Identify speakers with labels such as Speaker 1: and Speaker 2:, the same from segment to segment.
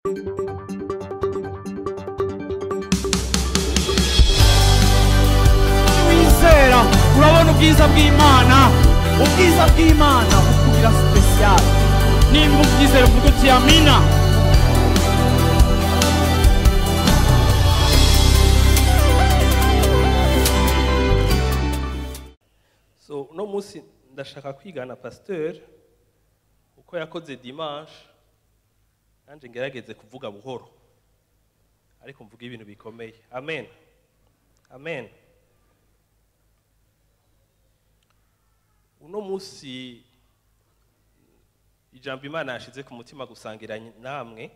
Speaker 1: Wizera urabona ubwiza bw'Imana, ubwiza bw'Imana bukugira special. Nimba ubyizera uvuga uti amina.
Speaker 2: So uno munsi ndashaka kwigana pasteur uko yakoze dimanche, nanje ngerageze kuvuga buhoro ariko mvuga ibintu bikomeye. Amen, amen. Uno munsi ijambo Imana yashize ku mutima gusangira namwe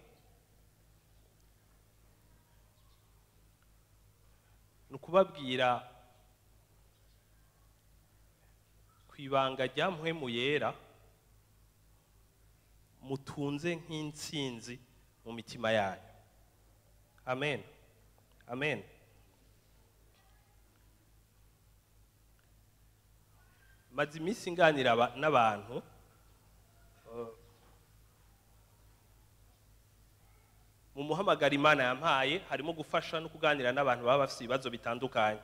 Speaker 2: nukubabwira kwibanga rya Mpwemu Yera mutunze nk'intsinzi mu mitima yanyu. Amen, amen. Maze iminsi nganira n'abantu mu muhamagaro Imana yampaye harimo gufasha no kuganira n'abantu baba bafite ibibazo bitandukanye.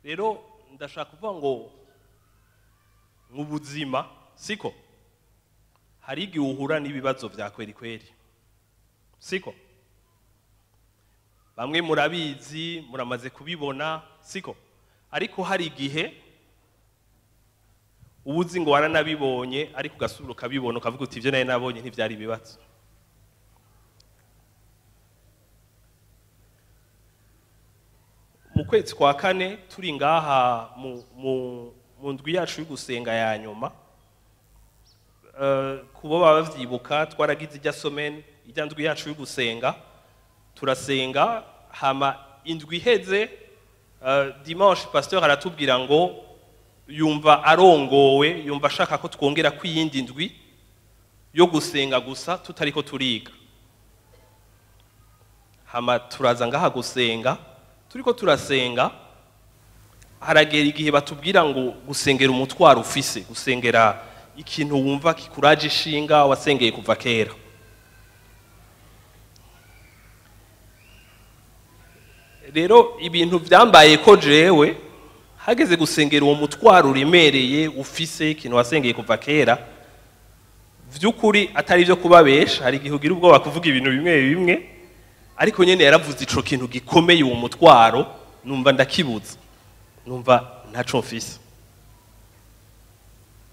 Speaker 2: Rero ndashaka kuvuga ngo mu buzima siko hari igihe uhura n'ibibazo vya kweri kweri, siko bamwe murabizi, muramaze kubibona, siko. Ariko hari igihe ubuzi ngo waranabibonye ariko ugasubira ukabibona ukavuga uti ivyo nari nabonye ntivyari ibibazo. Mu kwezi kwa kane turi ngaha mu ndwi yacu y'ugusenga ya nyuma, kubo baba bavyibuka twaragize ijya semaine, ijya ndwi yacu y'ugusenga, turasenga hama indwi iheze, dimanche pasteur aratubwira ngo yumva arongowe, yumva ashaka ko twongera kwiyindi ndwi yo gusenga gusa tutariko turiga. Hama turaza ngaha gusenga, turiko turasenga haragera igihe batubwira ngo gusengera umutwaro ufise, gusengera ikintu wumva kikuraje ishinga wasengeye kuva kera. Rero ibintu vyambaye ko jewe hageze gusengera uwo mutwaro uremereye ufise, ikintu wasengeye kuva kera, vy'ukuri atari ivyo kubabesha, hari igihe ugira ubwoba kuvuga ibintu bimwe bimwe, ariko nyene yaravuze ico kintu gikomeye uwo mutwaro, numva ndakibuza, numva ntaco mfise.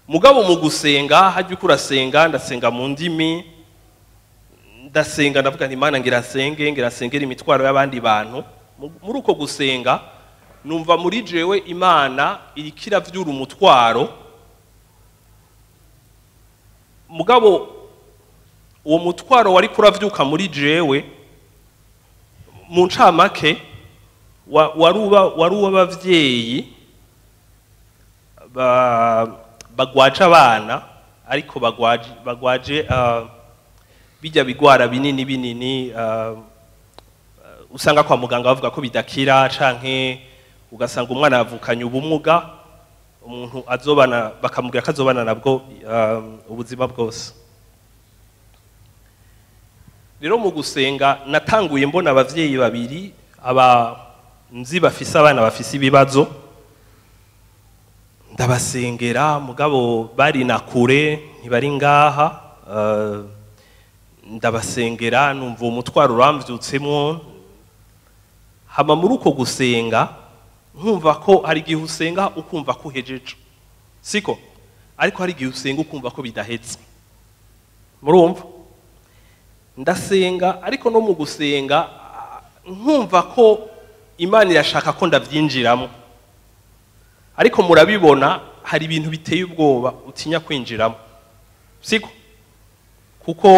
Speaker 2: Mugabo mu gusenga hajya uko urasenga, ndasenga mu ndimi, ndasenga ndavuga nti Imana ngira nsenge, ngira nsengere imitwaro y'abandi bantu. Muri uko gusenga numva muri jewe Imana iriko iravyura umutwaro. Mugabo uwo mutwaro wari kuravyuka muri jewe mu ncamake wari uw'abavyeyi bagwaje abana, ariko bagwaje bijya bigwara binini binini, usanga kwa muganga bavuga ko bidakira, canke ugasanga umwana yavukanye ubumuga, umuntu azobana bakamubwira ko azobana nabwo ubuzima bwose. Rero mu gusenga natanguye mbona abavyeyi babiri aba nzi bafise abana bafise ibibazo, ndabasengera, mugabo bari na kure ntibari ngaha, ndabasengera numva umutwaro uramvyutsemwo. Hama muri uko gusenga nkumva ko hari igihe usenga ukumva ko uhejeje, siko, ariko hari igihe usenga ukumva ko bidahetse. Murumva ndasenga, ariko no mu gusenga nkumva ko Imana irashaka ko ndavyinjiramo, ariko murabibona hari ibintu biteye ubwoba utinya kwinjiramo, siko, kuko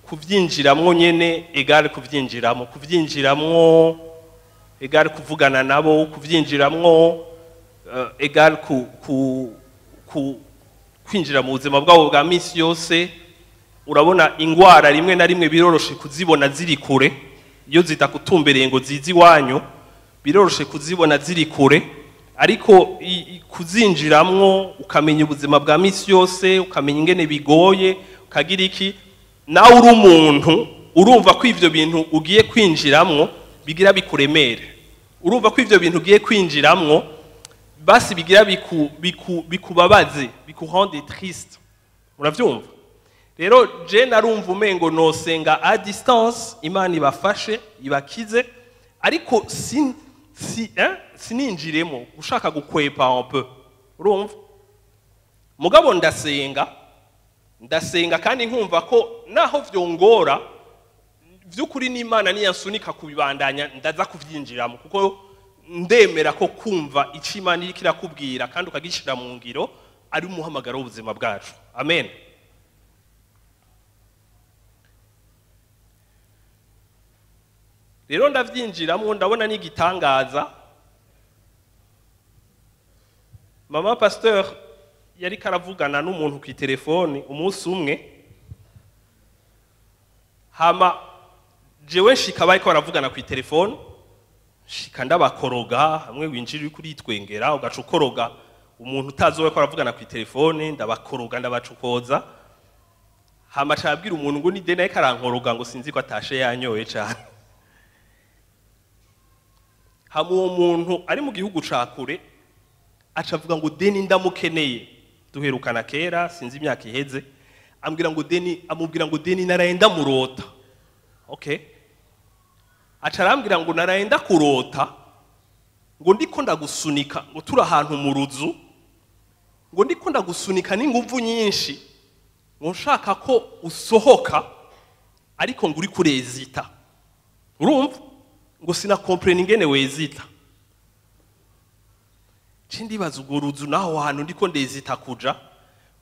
Speaker 2: kuvyinjiramwo nyene egale kuvyinjiramo, kuvyinjiramwo egale kuvugana nabo, kuvyinjiramwo egale ku kwinjira mu buzima bwabo bwa misi yose. Urabona ingwara rimwe na rimwe biroroshe kuzibona ziri kure, iyo zidakutumbereye ngo zizi iwanyu biroroshe kuzibona ziri kure, ariko kuzinjiramwo ukamenya ubuzima bwa misi yose, ukamenya ingene bigoye, ukagira iki. Nawe uri umuntu, urumva ko ivyo bintu ugiye kwinjiramwo bigira bikuremere. Urumva ko ivyo bintu ugiye kwinjiramwo basi bigira bikubabaze, bikurende triste. Muravyumva? Rero je narumva umengo nosenga à distance, Imana ibafashe, ibakize, ariko si hein, sininjiremo, ushaka gukwepa un peu. Urumva? Mugabo ndasenga kandi nkumva ko naho vyongora vy'ukuri n'Imana niyansunika kubibandanya, ndaza kuvyinjiramo, kuko ndemera ko kumva ico Imana iriko irakubwira kandi ukagishira mu ngiro ari umuhamagaro w'ubuzima bwacu. Amen. Rero ndavyinjiramo, ndabona n'igitangaza. Mama pasteur yari karavugana n'umuntu ku telefone umunsi umwe, hama jewe nshika bariko baravugana ku telefone, nshika ndabakoroga, hamwe winjira uri kuritwengera ugaca ukoroga umuntu utazi uwo bariko baravugana ku telefone, ndabakoroga ndabacokoza. Hama aca abwira umuntu ngo ni Deni ariko arankoroga, ngo sinzi ko atashe yanyoye cane. Hama uwo muntu ari mu gihugu ca kure aca avuga ngo Deni ndamukeneye, duherukana kera sinzi imyaka iheze, ambwira ngo Deni, amubwira ngo Deni naraye ndamurota. Okay, aca arambwira ngo naraye ndakurota, ngo ndiko ndagusunika, ngo turi ahantu mu ruzu, ngo ndiko ndagusunika n'inguvu nyinshi, ngo nshaka ko usohoka ariko ngo uri kurezita. Urumva? Ngo sinakomprene ingene wezita. Nci ndibaza urwo ruzu naho hantu ndiko ndezita kuja.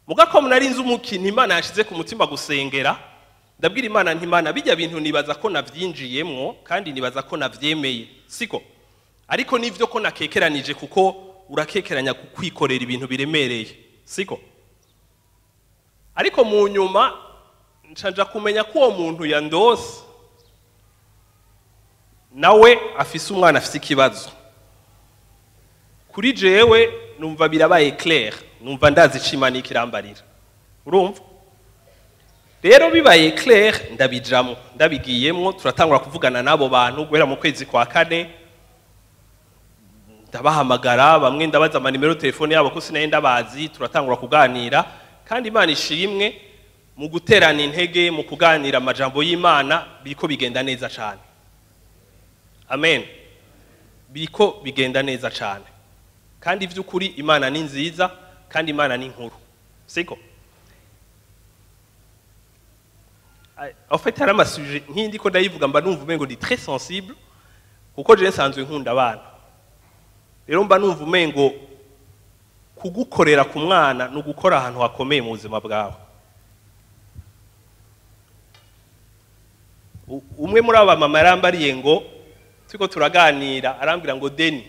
Speaker 2: Muga ko nari nzi umukino Imana yashize ku mutima gusengera, ndabwira Imana nti Imana bijya bintu nibaza ko navyinjiyemwo kandi nibaza ko navyemeye, siko? Ariko nivyo ko nakekeranije, kuko urakekeranya kukwikorera ibintu biremereye, siko? Ariko mu nyuma nca kumenya ko uwo muntu yandose nawe afise umwana afise ikibazo. Kuri jewe numva birabaye clair, numva ndazi ico Imana ikirambarira. Urumva? Rero bibaye clair ndabijamwo, ndabigiyemwo, turatangura kuvugana n'abo bantu guhera mu kwezi kwa kane. Ndabahamagara bamwe, ndabaza ama nimero telefone yabo ko sinari ndabazi, turatangura kuganira. Kandi Imana ishimwe mu guterana intege, mu kuganira amajambo y'Imana, biriko bigenda neza cane. Amen. Biriko bigenda neza cane. Kandi vy'ukuri Imana ni nziza, kandi Imana ni nkuru. Siko? En fait, hari amasujet nk'indi ko ndayivuga mba numva umengo ndi très sensible, kuko je nsanzwe nkunda abana. Rero mba numva umengo kugukorera ku mwana ni ugukora ahantu hakomeye mu buzima bwawe. Umwe muri aba mama yarambariye ngo turiko turaganira, arambwira ngo Deni,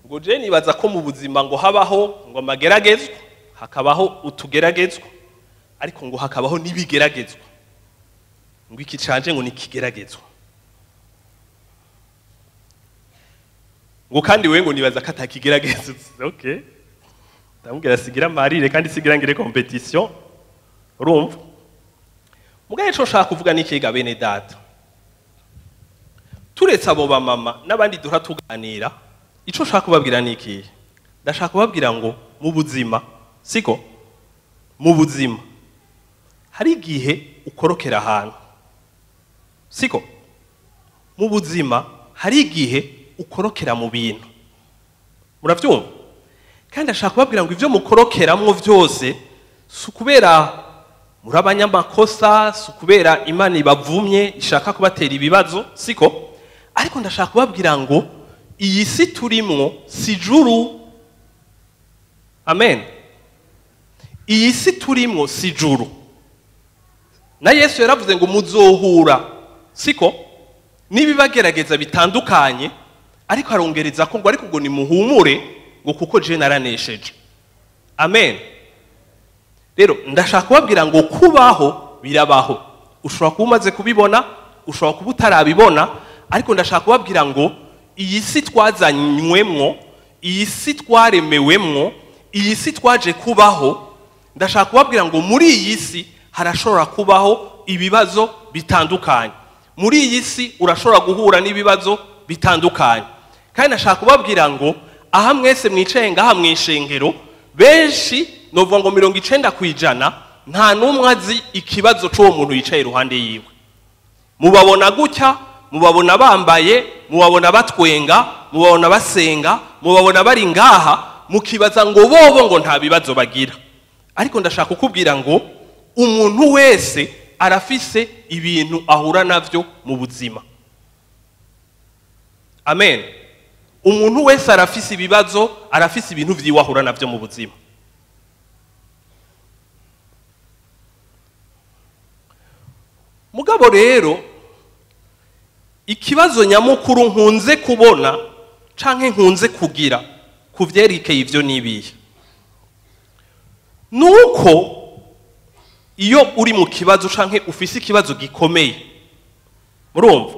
Speaker 2: ngo je nibaza ko mu buzima ngo habaho ngo amageragezwa, hakabaho utugeragezwa, ariko ngo hakabaho n'ibigeragezwa, ngo iki canje ngo nikigeragezwa, ngo kandi wewe ngo nibaza ko atakigeragezwa. Okay, ndamubwira sigira marire kandi sigira ngire competition. Urumva? Mugaye ico nshaka kuvuga ni ikiga bene data, turetse abo bamama n'abandi duhora tuganira, ico nshaka kubabwira ni ikihe? Ndashaka kubabwira ngo mu buzima, siko? Mu buzima hari igihe ukorokera ahantu, siko? Mu buzima hari igihe ukorokera mu bintu. Muravyumva? Kandi ndashaka kubabwira ngo ivyo mukorokeramwo vyose si ukubera muri abanyamakosa, si ukubera Imana ibavumye ishaka kubatera ibibazo, siko? Ariko ndashaka kubabwira ngo iyi si turimwo si juru. Amen. Iyi si turimwo si juru. Na Yesu yaravuze ngo muzohura, siko? Nibibagerageza bitandukanye, ariko arongereza ko ngo ariko ngo nimuhumure, ngo kuko je naranesheje. Amen. Rero ndashaka kubabwira ngo kubaho birabaho. Ushobora kuba umaze kubibona, ushobora kuba utarabibona, ariko ndashaka kubabwira ngo iyi si twazanywemwo, iyi si twaremewemwo, iyi si twaje kubaho, ndashaka kubabwira ngo muri iyi si harashobora kubaho ibibazo bitandukanye. Muri iyi si urashobora guhura n'ibibazo bitandukanye. Kandi nashaka kubabwira ngo aha mwese mwicaye ngaha mwishengero, benshi novuga ngo 90% nta numwe azi ikibazo c'uwo muntu yicaye iruhande yiwe. Mubabona gutya, mubabona bambaye, mubabona batwenga, mubabona basenga, mubabona bari ngaha, mukibaza ngo bobo ngo nta bibazo bagira. Ariko ndashaka kukubwira ngo umuntu wese arafise ibintu ahura navyo mu buzima. Amen. Umuntu wese arafise ibibazo, arafise ibintu vyiwe ahura navyo mu buzima. Mugabo rero ikibazo nyamukuru nkunze kubona canke nkunze kugira kuvyerekeye ivyo nibiye, nuko iyo uri mu kibazo canke ufise ikibazo gikomeye, murumva,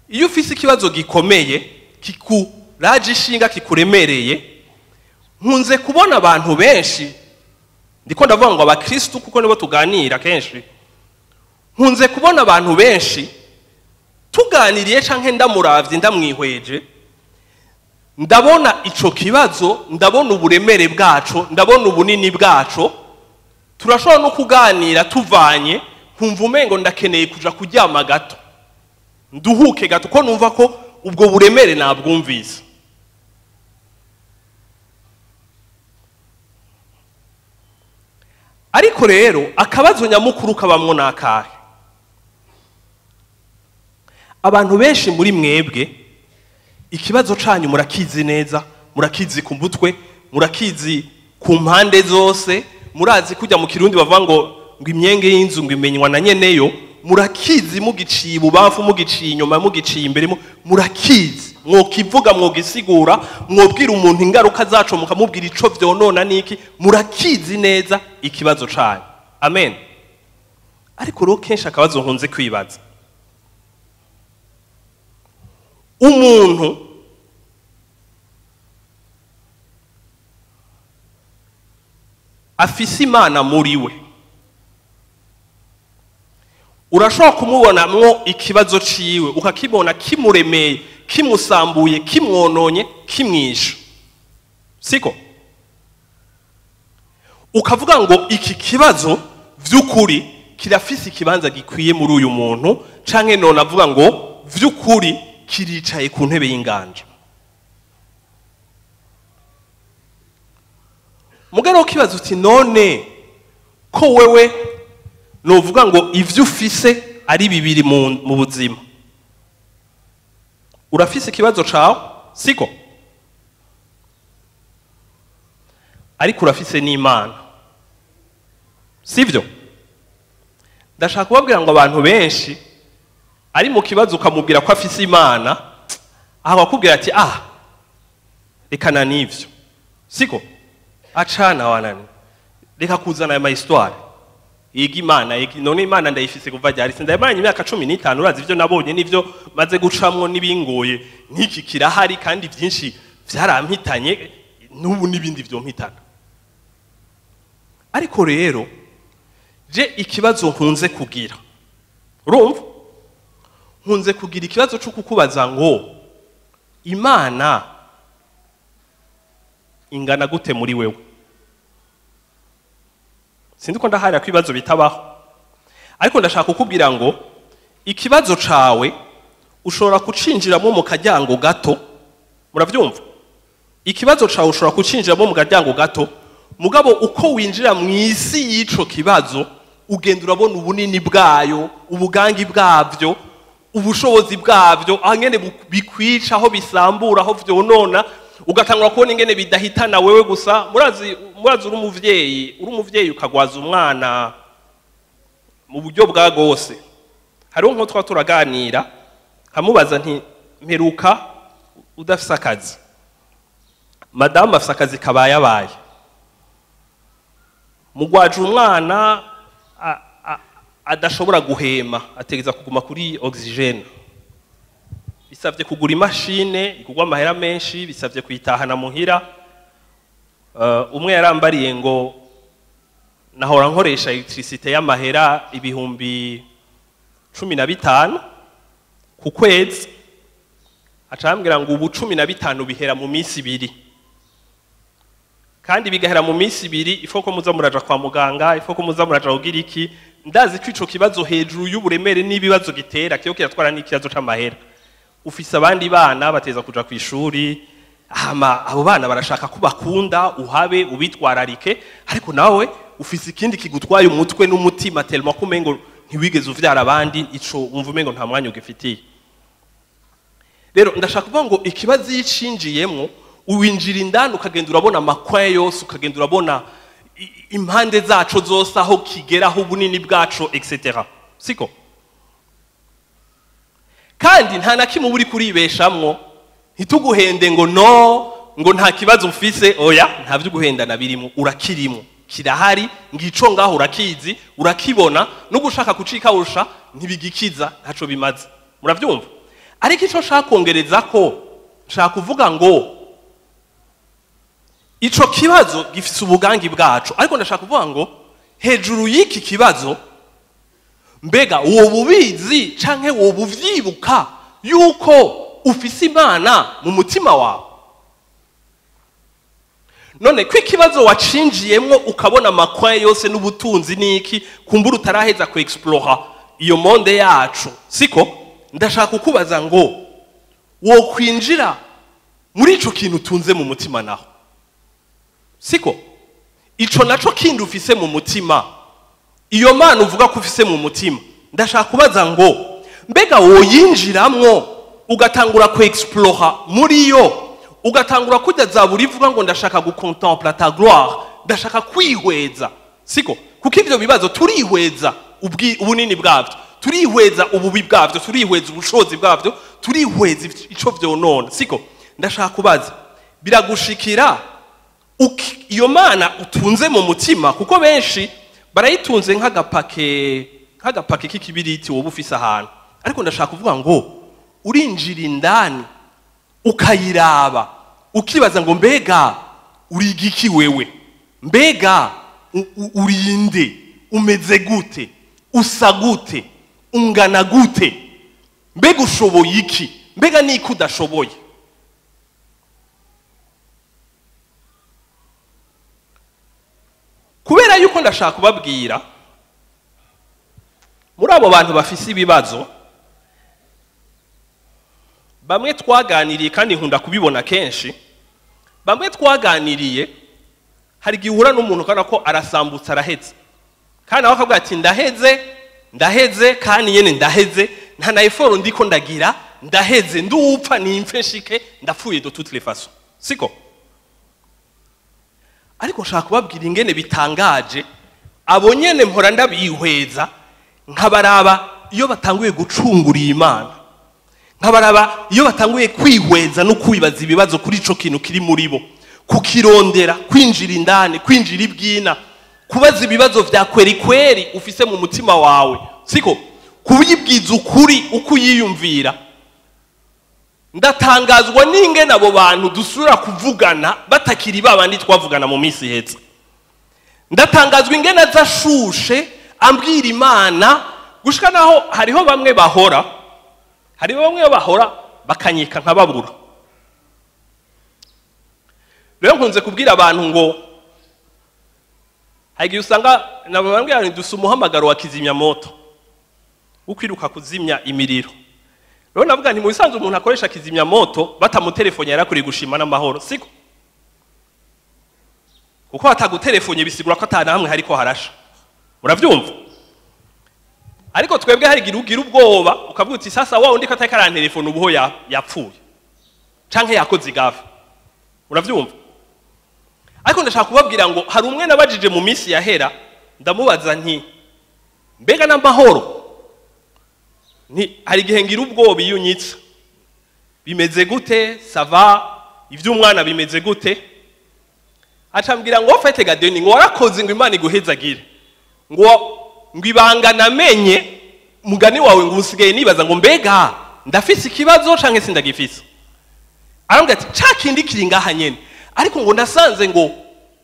Speaker 2: iyo ufise ikibazo gikomeye kikuraje ishinga, kikuremereye, nkunze kubona abantu benshi, ndiko ndavuga ngo abakristu kuko nibo tuganira kenshi, nkunze kubona abantu benshi tuganiriye canke ndamuravye ndamwihweje, ndabona ico kibazo, ndabona uburemere bwaco, ndabona ubunini bwaco, turashobora no kuganira tuvanye, nkumva umengo ndakeneye kuja kuryama gato, nduhuke gato, ko numva ko ubwo buremere nabwumvise. Ariko rero akabazo nyamukuru kabamwo nakahe? Abantu benshi muri mwebwe ikibazo canyu murakizi neza, murakizi ku mutwe, murakizi ku mpande zose, murazi kujya mu Kirundi bavuga ngo imyenge y'inzu ngo imenywa na nyeneyo, murakizi mugiciye ibubamfu, mugiciye inyuma, mugiciye imbere, murakizi, mwokivuga, mwogisigura, mwobwira umuntu ingaruka zaco, mukamubwira ico vyonona niki, murakizi neza ikibazo canyu. Amen. Ariko rero kenshi akabazo nkunze kwibaza, umuntu afise Imana muri we, urashobora kumubonamwo ikibazo ciwe, ukakibona kimuremeye, kimusambuye, kimwononye, kimwishe, siko? Ukavuga ngo iki kibazo vy'ukuri kirafise ikibanza gikwiye muri uyu muntu, canke none avuga ngo vy'ukuri kiricaye ku ntebe y'inganja. Mugero kibazo uti none ko wewe novuga ngo ivyo ufise ari bibiri mu buzima, urafise ikibazo cawe, siko? Ariko urafise n'Imana, sivyo? Ndashaka kubabwira ngo abantu benshi ari mu kibazo ukamubwira ko afise Imana, aho akubwira ati ah rekana n'ivyo, siko? Acana wanani, reka kuzana aya histoire yiga Imana, none Imana ndayifise kuva ryari? Sindayimaranye imyaka 15, urazi ivyo nabonye n'ivyo maze gucamwo n'ibingoye, n'iki kirahari kandi vyinshi vyarampitanye n'ubu n'ibindi vyompitana. Ariko rero je ikibazo nkunze kugira, urumva, nkunze kugira ikibazo cyo kukubaza ngo Imana ingana gute muri wewe? Sindi ko ndaharira ko ibibazo bitabaho, ariko ndashaka kukubwira ngo ikibazo cawe ushobora kucinjiramo mu karyango gato, muravyumva? Ikibazo cawe ushobora kucinjiramo mu karyango gato, mugabo uko winjira mu isi y'ico kibazo ugenda urabona ubunini bwayo, ubugangi bwavyo, ubushobozi bwavyo, aho ngene bikwica, aho bisambura, aho vyonona, ugatangura kubona ingene bidahitana wewe gusa. Murazi uri umuvyeyi ukagwaza umwana mu buryo bwa gose. Hariho nko twa turaganira nkamubaza nti mperuka udafise akazi, madamu afise akazi kabayabaye, mugwaje umwana adashobora guhema, ategeza kuguma kuri oxygene, bisavye kugura imashine igurwa amahera menshi, bisavye kuyitahana muhira. Umwe yarambariye ngo Nahora nkoresha électricité y'amahera 15,000 ku kwezi. Acambwira ngo ubu 15 bihera mu minsi 2, kandi bigahera mu minsi 2. Ifo ko muza muraja kwa muganga, ifo ko muza muraja kugira iki. Ndazi ko ico kibazo hejuru y'uburemere n'ibibazo gitera kiyo kiratwara n'ikibazo c'amahera. Ufise abandi bana bateza kuja ku ishuri, hama abo bana barashaka ko bakunda uhabe ubitwararike, ariko nawe ufise ikindi kigutwaye umutwe n'umutima tellement ko umengo ntiwigeze uvyara abandi, ico umva umengo nta mwanya ugifitiye. Rero ndashaka kuvuga ngo ikibazo iyo ucinjiyemwo, uwinjira indani ukagenda urabona amakwaye yose, ukagenda urabona impande zaco zose, aho kigeraho, ubunini bwaco, etc. Siko? Kandi nta na kimwe uri kuribeshamwo. Ntituguhende ngo no ngo nta kibazo ufise. Oya, nta vyo guhendana birimo, urakirimo, kirahari, ngico ngaho urakizi, urakibona, no gushaka kucikawusha ntibigikiza, ntaco bimaze. Muravyumva? Ariko ico nshaka kongereza ko nshaka kuvuga ngo ico kibazo gifise ubugangi bwaco, ariko ndashaka kuvuga ngo hejuru y'iki kibazo, mbega uwo bubizi canke uwo buvyibuka yuko ufise Imana mu mutima wawe? None ko ikibazo wacinjiyemwo ukabona amakwaye yose n'ubutunzi n'iki, kumbura utaraheza ku explora iyo monde yacu, siko? Ndashaka kukubaza ngo wokwinjira muri ico kintu utunze mu mutima naho, siko? Ico naco kindi ufise mu mutima, iyo Mana uvuga ko ufise mu mutima, ndashaka kubaza ngo mbega woyinjiramwo ugatangura ku explora muri yo, ugatangura kujya Zaburi ivuga ngo ndashaka gucontempla ta gloire, ndashaka kwihweza, siko? Kuko ivyo bibazo turihweza ubunini bwavyo, turihweza ububi bwavyo, turihweza ubushobozi bwavyo, turihweza ico vyonona, siko? Ndashaka kubaza, biragushikira iyo Mana utunze mu mutima? Kuko benshi barayitunze nk'agapake k'ikibiriti wowe ufise ahantu, ariko ndashaka kuvuga ngo urinjira indani ukayiraba, ukibaza ngo mbega uri igiki wewe, mbega urinde, umeze gute, usa gute, ungana gute, mbega ushoboye iki, mbega niki udashoboye. Kubera yuko ndashaka kubabwira, muri abo bantu bafise ibibazo, bamwe twaganiriye, kandi nkunda kubibona kenshi, bamwe twaganiriye, hari igihe uhura n'umuntu ukabona ko arasambutse, araheze, kandi nawe akavuga ati ndaheze, ndaheze, kandi nyene ndaheze, nta na effort ndiko ndagira, ndaheze, ndupfa nimfe nshike, ndapfuye de toutes les façons, siko? Ariko nshaka kubabwira ingene bitangaje, abo nyene mpora ndabihweza, nkabaraba iyo batanguye gucungura Imana, nkabaraba iyo batanguye kwihweza no kwibaza ibibazo kuri ico kintu kiri muri bo, kukirondera, kwinjira indani, kwinjira ibwina, kubaza ibibazo vya kweri kweri ufise mu mutima wawe, siko? Kubibwiza ukuri uko uyiyumvira. Ndatangazwa n'ingene abo bantu dusubira kuvugana batakiri babandi twavugana mu minsi iheze. Ndatangazwa ingene aza ashushe ambwira Imana, gushika naho hariho bamwe bahora, hariho bamwe bahora bakanyika nkababura. Rero nkunze kubwira abantu ngo hari igihe usanga nabo bambwira ngo dusa umuhamagaro wa kizimyamoto wo kwiruka kuzimya imiriro. Rero navuga nti mu bisanzwe umuntu akoresha kizimyamoto batamutelefone yarakuriye gushima n'amahoro, siko? Kuko batagutelefone bisigura ko atana hamwe hariko harasha. Muravyumva? Ariko twebwe hari igihe ugira ubwoba ukavuga uti sasa wa undi ko atariko arantelefone ubuho yapfuye canke yakoze igafe. Muravyumva? Ariko ndashaka kubabwira ngo hari umwe nabajije mu minsi yahera, ndamubaza nti mbega n'amahoro, ni hari igihe ngira ubwoba iyo unyitsa, bimeze gute, sava ivy'umwana bimeze gute? Acambwira ngo fete gadeni ngo warakoze ngo Imana iguhezagire, ngo ibanga namenye mugani wawe ngo usigaye nibaza ngo mbega ndafise ikibazo canke sindagifise. Arambwira ati ca kindi kiri ngaha nyene, ariko ngo ndasanze ngo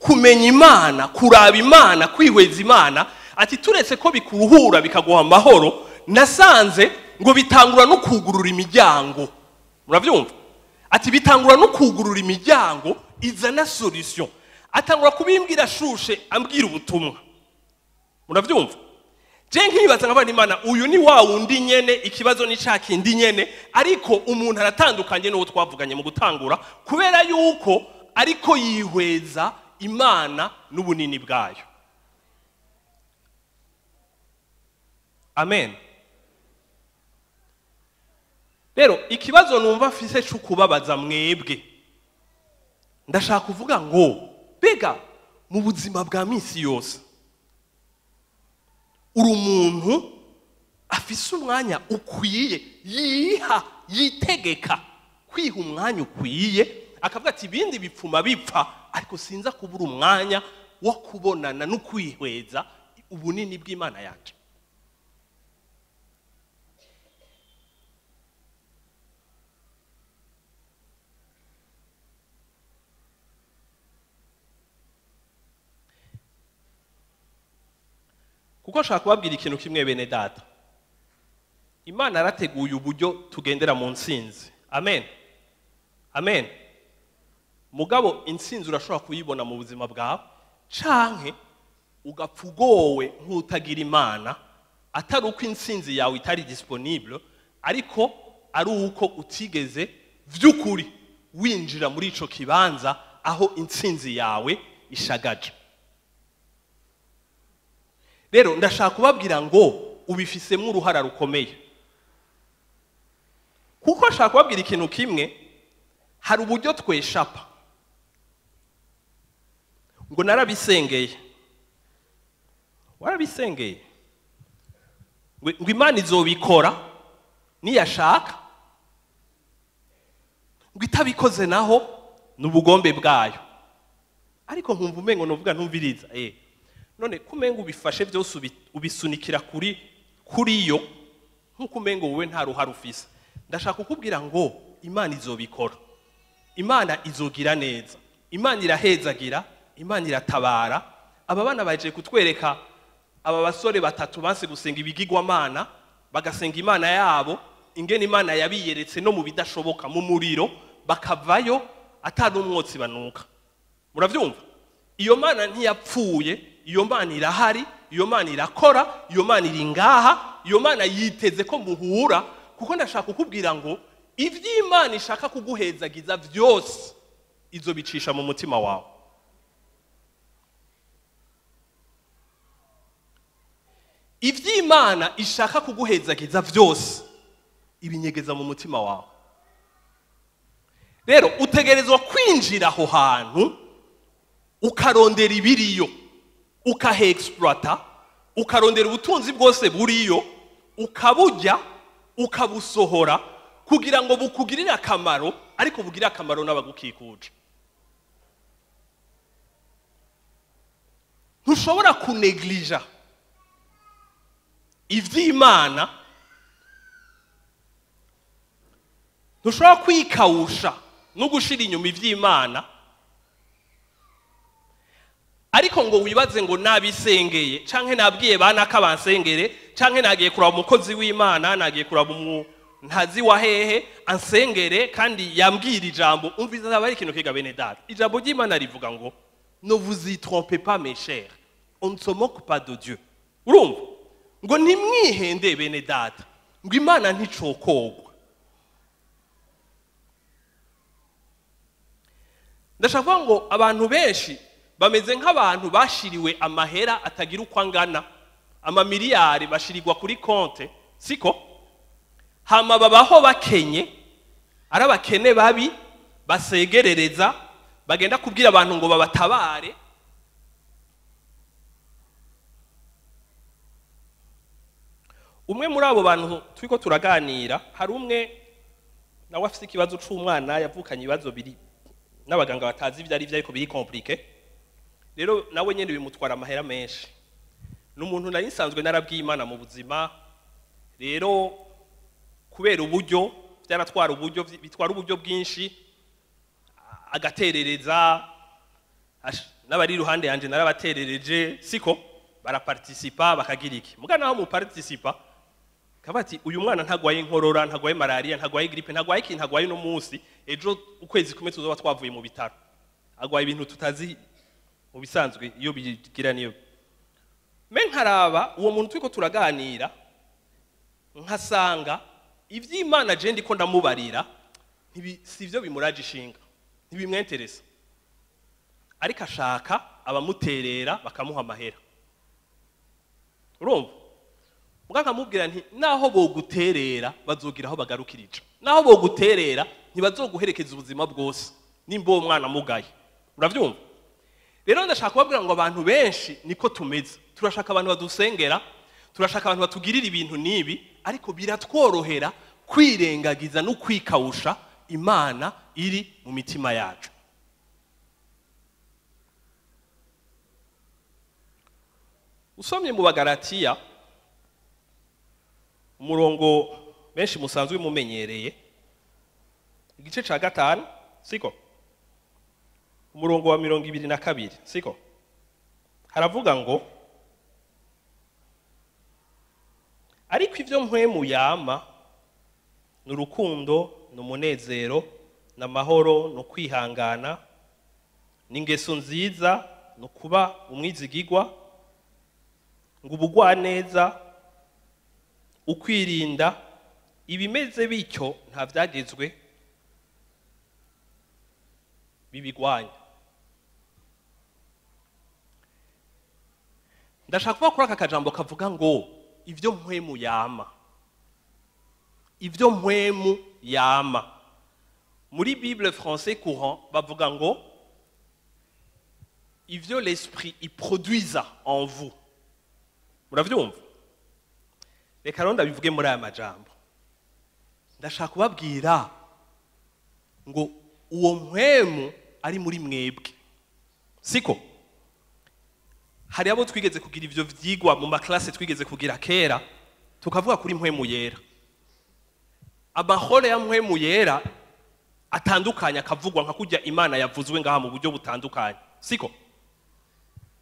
Speaker 2: Kumenya Imana, kuraba Imana, kwihweza Imana, ati turetse ko bikuruhura bikaguha amahoro, nasanze ngo bitangura no kugurura imiryango. Muravyumva? Ati bitangura no kugurura imiryango izana solution. Atangura kubimbwira shushe, ambwira ubutumwa. Muravyumva? Je nkibaza nkabana Imana, uyu ni wa wundi nyene, ikibazo ni ca kindi nyene, ariko umuntu aratandukanye n'uwo twavuganye mu gutangura, kubera yuko ariko yihweza Imana n'ubunini bwayo. Amen. Rero ikibazo numva mfise cyo kubabaza mwebwe, ndashaka kuvuga ngo bega mu buzima bwa minsi yose uri umuntu afise umwanya ukwiye, yiha, yitegeka kwiha umwanya ukwiye, akavuga ati ibindi bipfuma bipfa, ariko sinza kubura umwanya wo kubonana no kwihweza ubunini bw'Imana yanje. Kuko nshaka kubabwira ikintu kimwe bene data, Imana yarateguye uburyo tugendera mu ntsinzi. Amen. Amen. Mugabo intsinzi urashobora kuyibona mu buzima bwawe, canke ugapfa ugowe nk'utagira Imana, atari uko intsinzi yawe itari disponible, ariko ari uko utigeze vy'ukuri winjira muri ico kibanza aho intsinzi yawe ishagaje. Rero ndashaka kubabwira ngo ubifisemo uruhara rukomeye. Kuko nshaka kubabwira ikintu kimwe, hari uburyo tweshapa. Ngo narabisengeye. Warabisengeye. Ngo Imana izobikora niyashaka, ngo itabikoze naho n'ubugombe bwayo. Ariko nkumva umengo novuga ntumviriza. None kumengo ubifashe byose ubisunikira kuri yo, nkuko umengo wowe nta ruhara ufise. Ndashaka kukubwira ngo Imana izobikora. Imana izogira neza. Imana irahezagira, Imana iratabara. Aba bana baje kutwereka aba basore batatu banse gusenga ibigirwamana, bagasenga Imana yabo, ingene Imana yabiyeretse no mu bidashoboka mu muriro, bakavayo atari umwotsi banuka. Muravyumva? Iyo Mana ntiyapfuye, iyo Mana irahari, iyo Mana irakora, iyo Mana iri ngaha, iyo Mana yiteze ko muhura. Kuko ndashaka kukubwira ngo ivy'Imana ishaka kuguhezagiza vyose izobicisha mu mutima wawe. Ivy'Imana ishaka kuguhezagiza vyose ibinyegeza mu mutima wawe. Rero utegerezwa kwinjira aho hantu, ukarondera ibiriyo, ukahe-exploita, ukarondera ubutunzi bwose buriyo, ukaburya, ukabusohora kugira ngo bukugirire akamaro, ariko bugirire akamaro n'abagukikuje. Ntushobora kuneglija ivy'Imana, ntushobora kwikawusha no gushira inyuma ivy'Imana, ariko ngo wibaze ngo nabisengeye canke nabwiye banaka bansengere, canke nagiye kuraba umukozi w'Imana, nagiye kuraba ntazi wa hehe ansengere kandi yambwira ijambo. Umviza aba ari ikintu kiga bene data. Ijambo ry'Imana rivuga ngo ne vous y trompez pas mes chers, on ne se moque pas de Dieu. Urumva? Ngo ntimwihende bene data, ngo Imana nticokogwa. Ndashaka kuvuga ngo abantu benshi bameze nk'abantu bashiriwe amahera atagira uko angana, amamiliyari bashirirwa kuri konte, siko? Hama babaho bakenye, ari abakene babi basegerereza, bagenda kubwira abantu ngo babatabare. Umwe muri abo bantu turiko turaganira, hari umwe nawe afise ikibazo c'umwana yavukanye ibibazo biri n'abaganga batazi ivyo ari vyo, ariko biri compliqué. Rero nawe nyene bimutwara amahera menshi. N'umuntu nari nsanzwe narabwiye Imana mu buzima, rero kubera uburyo byaratwara uburyo, bitwara uburyo bwinshi, agaterereza. N'abari iruhande yanje narabaterereje, siko baraparticipa bakagira iki. Muga naho muparticipa kabati uyu mwana ntagwaye inkorora, ntagwaye malaria, ntagwaye grippe, ntagwaye iki, ntagwaye no munsi, ejo ukwezi kumwe tuzoba twavuye mu bitaro. Agwaye ibintu tutazi mu bisanzwe iyo bigira niyo. Me nkaraba uwo muntu turiko turaganira nkasanga ivy'Imana je ndiko ndamubarira sivyo bimuraje ishinga, ntibimwenteresa, ariko ashaka abamuterera bakamuha amahera. Urumva? Muga nkamubwira nti naho boguterera bazogira aho bagarukirije, naho boguterera ntibazoguherekeza ubuzima bwose nimba uwo mwana mugaye. Uravyumva? Rero ndashaka kubabwira ngo abantu benshi niko tumeze, turashaka abantu badusengera, turashaka abantu batugirira ibintu nibi, ariko biratworohera kwirengagiza no kwikawusha Imana iri mu mitima yacu. Usomye mu Bagalatiya umurongo benshi musanzwe mumenyereye, igice ca 5, siko, umurongo wa 22, siko, haravuga ngo ariko ivyo mpwemu yama ni urukundo, ni umunezero, ni amahoro, ni ukwihangana, ni ingeso nziza, ni ukuba umwizigigwa, ngo ubugwaneza, ukwirinda, ibimeze bityo nta vyagezwe bibigwanya. Ndashaka kuvuga kuri aka kajambo kavuga ngo ivyo mpwemu yama, ivyo mpwemu yama. Muri Bible français courant bavuga ngo ivyo l'esprit iproduisa en vous. Muravyumva? Reka rero ndabivuge muri aya majambo. Ndashaka kubabwira ngo uwo mpwemu ari muri mwebwe, siko? Hari abo twigeze kugira ivyo vyigwa mu maklase twigeze kugira kera, tukavuga kuri mpwemu yera. Amahoro ya mpwemu yera atandukanye akavugwa nka kurya Imana yavuzwe ngaha mu buryo butandukanye, siko?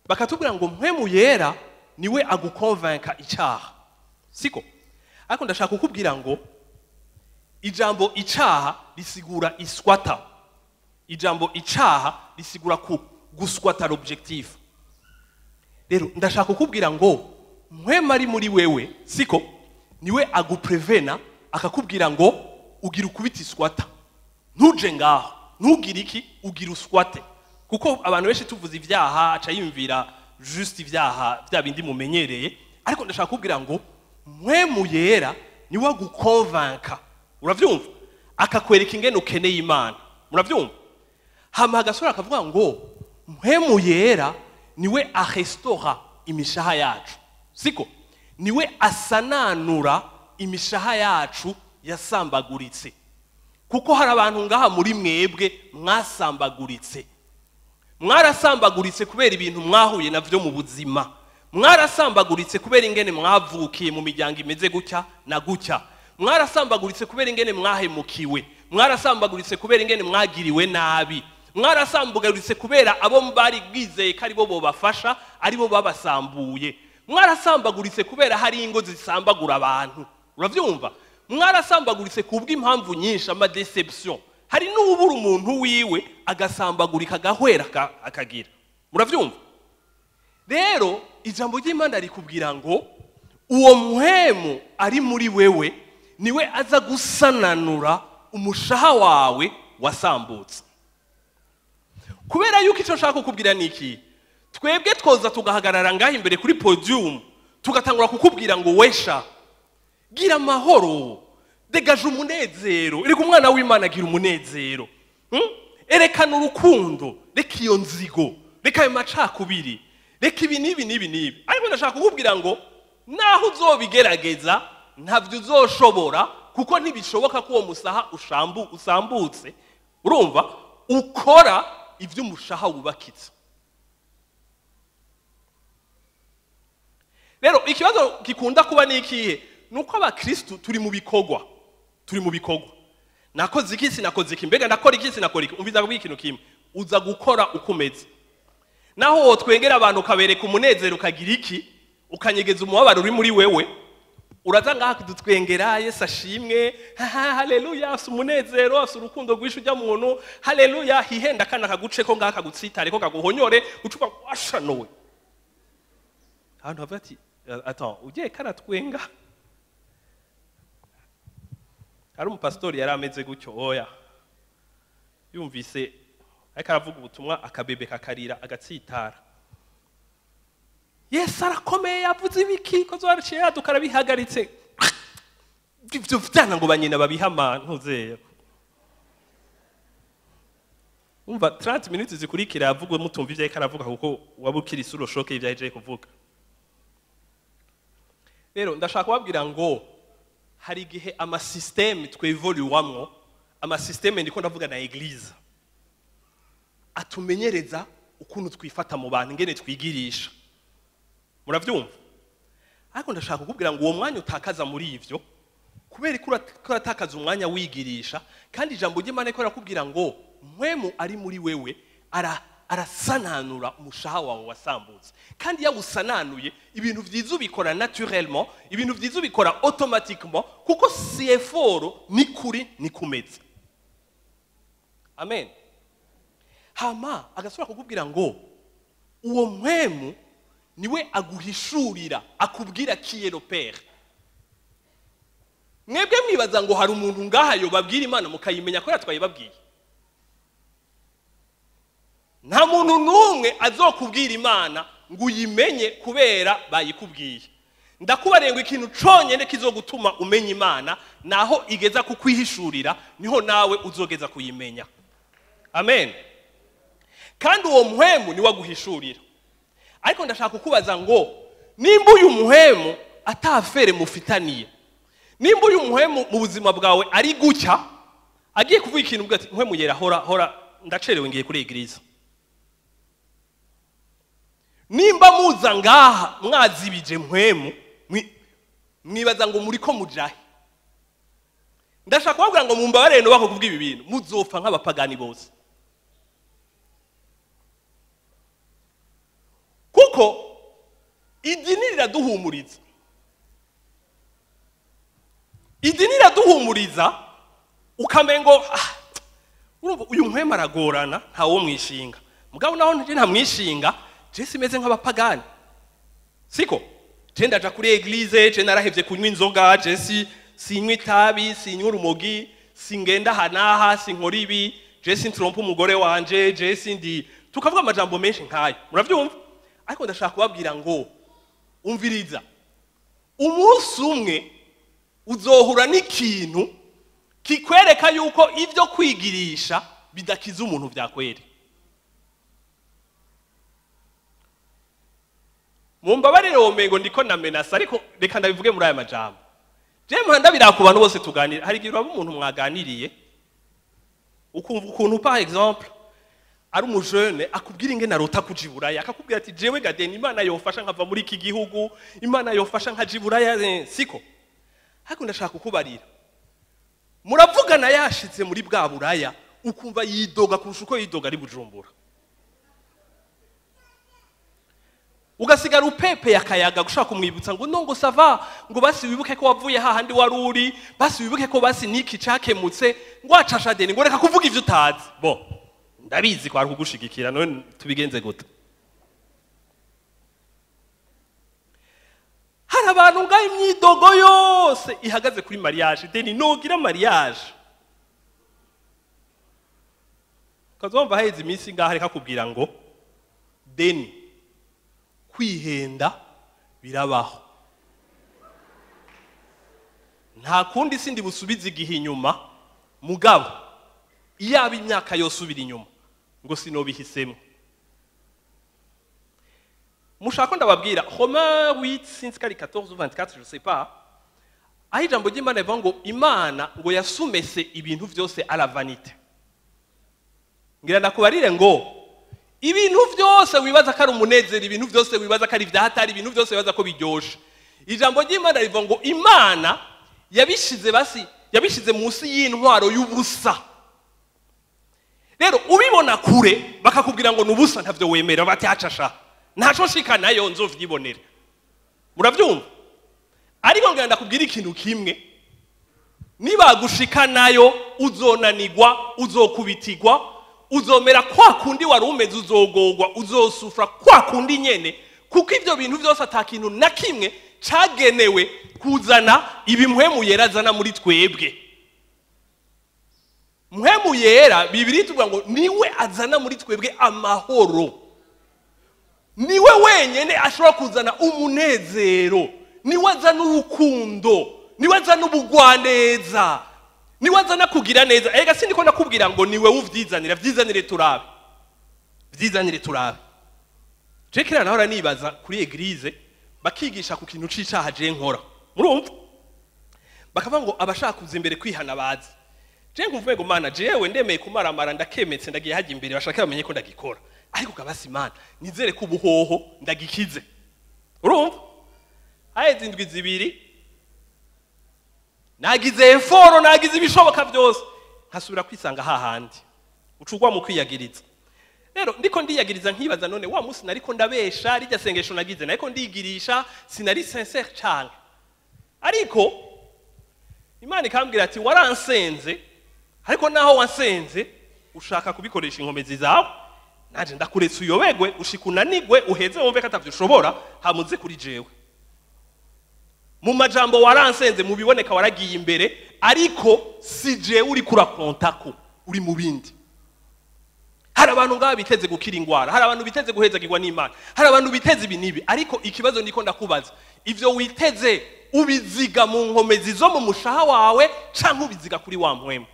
Speaker 2: Bakatubwira ngo mpwemu yera niwe agukonvenka icaha, siko? Ariko ndashaka kukubwira ngo ijambo icaha risigura iswata. Ijambo icaha risigura ku guswata l'objectif. Rero ndashaka kukubwira ngo mpwemu ari muri wewe, siko, niwe aguprevena akakubwira ngo ugira ukubita iswata, ntuje ngaho, ntugire iki, ugira uswate. Kuko abantu benshi tuvuze ivyaha aca yumvira juste ivyaha bya bindi mumenyereye, ariko ndashaka kukubwira ngo mpwemu yera niwe agukonvanka. Uravyumva? Akakwereka ingene ukeneye Imana. Muravyumva? Hama agasura akavuga ngo mpwemu yera niwe arestora imishaha yacu, siko, niwe asananura imishaha yacu yasambaguritse. Kuko hari abantu ngaha muri mwebwe mwasambaguritse, mwarasambaguritse kubera ibintu mwahuye navyo mu buzima, mwarasambaguritse kubera ingene mwavukiye mu miryango imeze gutya na gutya, mwarasambaguritse kubera ingene mwahemukiwe, mwarasambaguritse kubera ingene mwagiriwe nabi, mwarasambaguritse kubera abo bari bwizeye ko aribo bobafasha aribo babasambuye, mwarasambaguritse kubera hari ingo zisambagura abantu. Uravyumva? Mwarasambaguritse kubw'impamvu nyinshi, ama deception. Hari n'ubura umuntu wiwe agasambagurika agahwera akagira. Muravyumva? Rero ijambo ry'Imana rikubwira ngo uwo mpwemu ari muri wewe niwe aza gusananura umushaha wawe wasambutse. Kubera yuko ico nshaka kukubwira niki, twebwe twoza tugahagarara ngaha imbere kuri podium tugatangura kukubwira ngo wesha gira amahoro, degaje umunezero, ereka umwana w'Imana agira umunezero, erekana urukundo, reka iyo nzigo, reka ayo macakubiri, reka ibi n'ibi n'ibi n'ibi. Ariko ndashaka kukubwira ngo naho uzobigerageza ntavyo uzoshobora, kuko ntibishoboka ko uwo musaha usambutse. Urumva? Ukora ivyo umushaha wubakitse. Rero ikibazo gikunda kuba ni ikihe? Nuko abakristu turi mu bikorwa, turi mu bikorwa. Nakoze iki, sinakoze iki, mbega ndakora iki, sinakora iki. Umviza kubwira ikintu kimwe, uza gukora uko umeze. Naho wotwengera abantu ukabereka umunezero ukagira iki, ukanyegeza umubabaro uri muri wewe, uraza ngaha kudutwengera, Yesu ashimwe, haleluya, afise umunezero, afise urukundo rwinshi ujya muntu, haleluya, hihenda kana kaguce ko ngaha kagutsitare ko kaguhonyore, ucupa washanowe. Abantu bavuga ati attends, ugiye karatwenga. Hari umupastori yari ameze gutyo, oya. Yumvise ariko aravuga ubutumwa akabebe kakarira agatsitara. Yesu arakomeye, yavuze ibiki ko zaraciye yaduka arabihagaritse. Ivyo vyana ngo banyina babihama ntuzeya. Umva 30 minutes zikurikira avugwe mutumva ivyo ariko aravuga kuko wabukira isuro shoke ivyo yaje kuvuga. Rero ndashaka kubabwira ngo hari igihe ama système twevoluwamwo, ama système ndiko ndavuga na église, atumenyereza ukuntu twifata mu bantu ingene twigirisha. Muravyumva? Ariko ndashaka kukubwira ngo uwo mwanya utakaza muri ivyo, kubera ko uratakaza umwanya wigirisha, kandi ijambo ry'Imana riko rirakubwira ngo mpwemu ari muri wewe arasananura umushaha wawe wasambutse. Kandi yawusananuye, ibintu vyiza ubikora naturellement, ibintu vyiza ubikora automatiquement, kuko si effort ni kuri ni kumeze. Amen. Hama agasubira kukubwira ngo uwo mpwemu niwe aguhishurira, akubwira qui est le Père. Mwebwe mwibaza ngo hari umuntu ngaha yobabwira Imana mukayimenya ko yatwayibabwiye. Nta muntu n'umwe azokubwira Imana ngo uyimenye kubera bayikubwiye. Ndakubarenga ikintu conyene kizogutuma umenya Imana, naho igeza kukwihishurira, niho nawe uzogeza kuyimenya. Amen. Kandi uwo muhemu niwe aguhishurira. Ariko ndashaka kukubaza ngo nimba uyu muhemu atafere mufitaniye, nimba uyu muhemu mu buzima bwawe ari gucya, agiye kuvuga ikintu uvuga ati muhemu yera hora hora ndacerewe ngiye kuri église. Nimba muza ngaha mwazibije muhemu, mwibaza ngo muri ko mujahe. Ndashaka kubabwira ngo mumbabarire no bako kuvuga ibi bintu, muzopfa nk'abapagani bose. Kuko idini riraduhumuriza. Idini riraduhumuriza ukamengo urumva uyu muhemu aragorana ntawo mwishinga. Mugabo naho nje nta mwishinga, je simeze nk'abapagani. Siko? Je ndaja kuri église, je narahevye kunywa inzoga, je si sinywa itabi, sinywa urumogi, singenda hanaha, sinkora ibi, je sintrompa umugore wanje, je sindi. Tukavuga amajambo menshi nkayo. Muravyumva? Ariko ndashaka kubabwira ngo umviriza, umunsi umwe uzohura n'ikintu kikwereka yuko ivyo kwigirisha bidakiza umuntu vyakwere. Mumbabarire womengo ndiko na menace, ariko reka ndabivuge muri aya majambo. Je mpanda biraku bantu bose tuganira, hari igihe uraba umuntu mwaganiriye ukumva ukuntu par exemple ari umujene akubwira ingene arota kujiburaya, akakubwira ati jewe gadeni Imana yofasha nkava muri iki gihugu, Imana yofasha nkajiburaya, siko? Ariko ndashaka kukubarira, muravugana yashitse muri bwa buraya ukumva yidoga kurusha uko yidoga ari Bujumbura. Ugasigara upepe yakayaga gushaka kumwibutsa ngo nongo sava, ngo basi wibuke ko wavuye hahandi waruri, basi wibuke ko basi niki cakemutse, ngo acasha deni, ngo reka kuvuga ivyo utazi. Bo ndabizi ko ari kugushigikira, none tubigenze gute? Hari abantu ngaho imyidogo yose ihagaze kuri mariage, deni nogira mariage. Kazomva haheze iminsi ngaho reka kubwira ngo deni kwihenda birabaho. Nta kundi sindi busubize igihe inyuma, mugabo iyaba imyaka yose ubira inyuma ngo sinobihisemo. Mushaka ndababwira Romains 8 sinzi ko ari 14 ou 24 je sais pas, aho ijambo ry'Imana rivuga ngo Imana ngo yasumese ibintu vyose à la vanité. Ngira ndakubarire ngo ibintu vyose wibaza ko ari umunezero, ibintu vyose wibaza ko ari vyahatari, ibintu vyose wibaza ko biryoshe, ijambo ry'Imana rivuga ngo Imana yabishize basi, yabishize munsi y'intwaro y'ubusa. Rero ubibona kure bakakubwira ngo nubusa ntavyo wemera, bati hacasha ntaco nshika nayo nzovyibonera. Muravyumva? Ariko ngira ndakubwira ikintu kimwe, nibagushika nayo uzonanigwa, uzokubitigwa, uzomera kwa kundi wari umeze, uzogogwa, uzosufra kwa kundi nyene, kuko ivyo bintu vyose ata kintu na kimwe cagenewe kuzana ibi Mpwemu Yera azana muri twebwe. Mpwemu Yera Bibiliya ituvuga ngo niwe azana muri twebwe amahoro, niwe wenyene ashobora kuzana umunezero, niwe azana urukundo, niwe azana ubugwaneza, niwe azana kugira neza. Ega sindiko nakubwira ngo niwe uvyizanira, vyizanire turabe, vyizanire turabe. Je kera nahora nibaza kuri eglise bakigisha ku kintu c'icaha je nkora, murumva bakavuga ngo abashaka kuza imbere kwihana bazi. Je nkumvuye ngo Mana jewe ndemeye kumaramara ndakemetse ndagiye hajya imbere bashaka bamenye ko ndagikora, ariko kabasi Mana nizere ko ubuhoho ndagikize. Urumva haheze indwi zibiri nagize eforo, nagize ibishoboka byose, nkasubira kwisanga hahandi ucugwa mu kwiyagiriza. Rero ndiko ndiyagiriza nkibaza none wa munsi nariko ndabesha rijya sengesho nagize nariko ndigirisha sinari sincere cyane. Ariko Imana ikambwira ati waransenze, ariko naho wansenze ushaka kubikoresha inkomezi zawe, naje ndakuretse uyobegwe ushikunanigwe uheze wumve ko atavyushobora hamuze kuri jewe. Mu majambo waransenze mubiboneka waragiye imbere, ariko si jewe uri kurakontako, uri mu bindi. Hari abantu ngaba biteze gukira ingwara, hari abantu biteze guhezagirwa n'Imana, hari abantu biteze ibi nibi, ariko ikibazo niko ndakubaza, ivyo witeze ubiziga mu nkomezi zo mu mushaha wawe canke ubiziga kuri wa Mpwemu?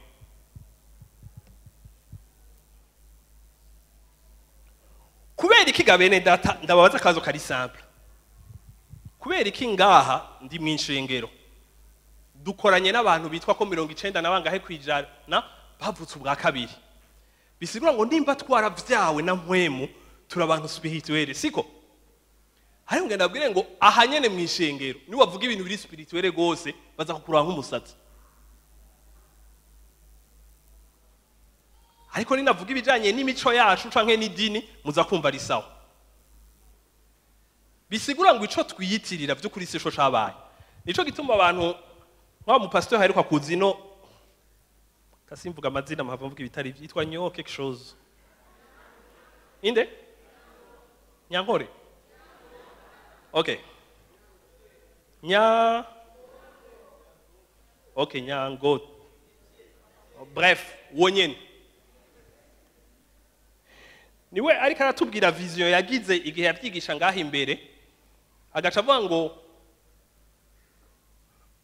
Speaker 2: Kubera iki ga bene data, ndababaza akabazo kari simple. Kubera iki ngaha ndi mw'inshengero dukoranye n'abantu bitwa ko 90 na bangahe kwijana bavutse ubwa kabiri, bisigura ngo nimba twaravyawe na Mpwemu turi abantu spirituel, siko? Ariko ngenda ndabwire ngo aha nyene mw'ishengero ni wavuga ibintu biri spirituel gose baza kukuraba nk'umusatsi, ariko ninavuga ibijanye n'imico yacu canke n'idini muza kumva ari sawa. Bisigura ngo ico twiyitirira vy'ukuri sisho cabaye. Nico gituma abantu nka mu pasteur aheruka kuzino kasimvuga amazina mpava mvuga ibitari byitwa nyo quelque chose. Inde? Nyankore. Okay. Nya. Okay, nyango. Bref, wonyene. Niwe ariko aratubwira vision yagize igihe yavyigisha ngaha imbere, agaca avuga ngo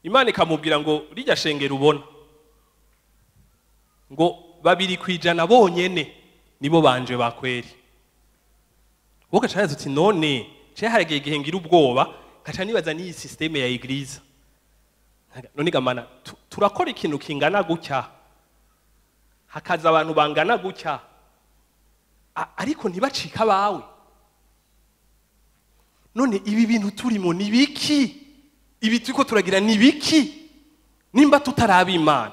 Speaker 2: Imana ikamubwira ngo rijya shengero ubona ngo 2% bonyene nibo banje bakweri. Wowe gaca yaza uti none ce haragiye igihe ngira ubwoba gaca nibaza n'iyi systeme ya eglise, none gamana turakora ikintu kingana gutya hakaza abantu bangana gutya ariko ntibacika bawe, none ibi bintu turimo ni biki? Ibi turiko turagira ni biki? Nimba tutaraba Imana,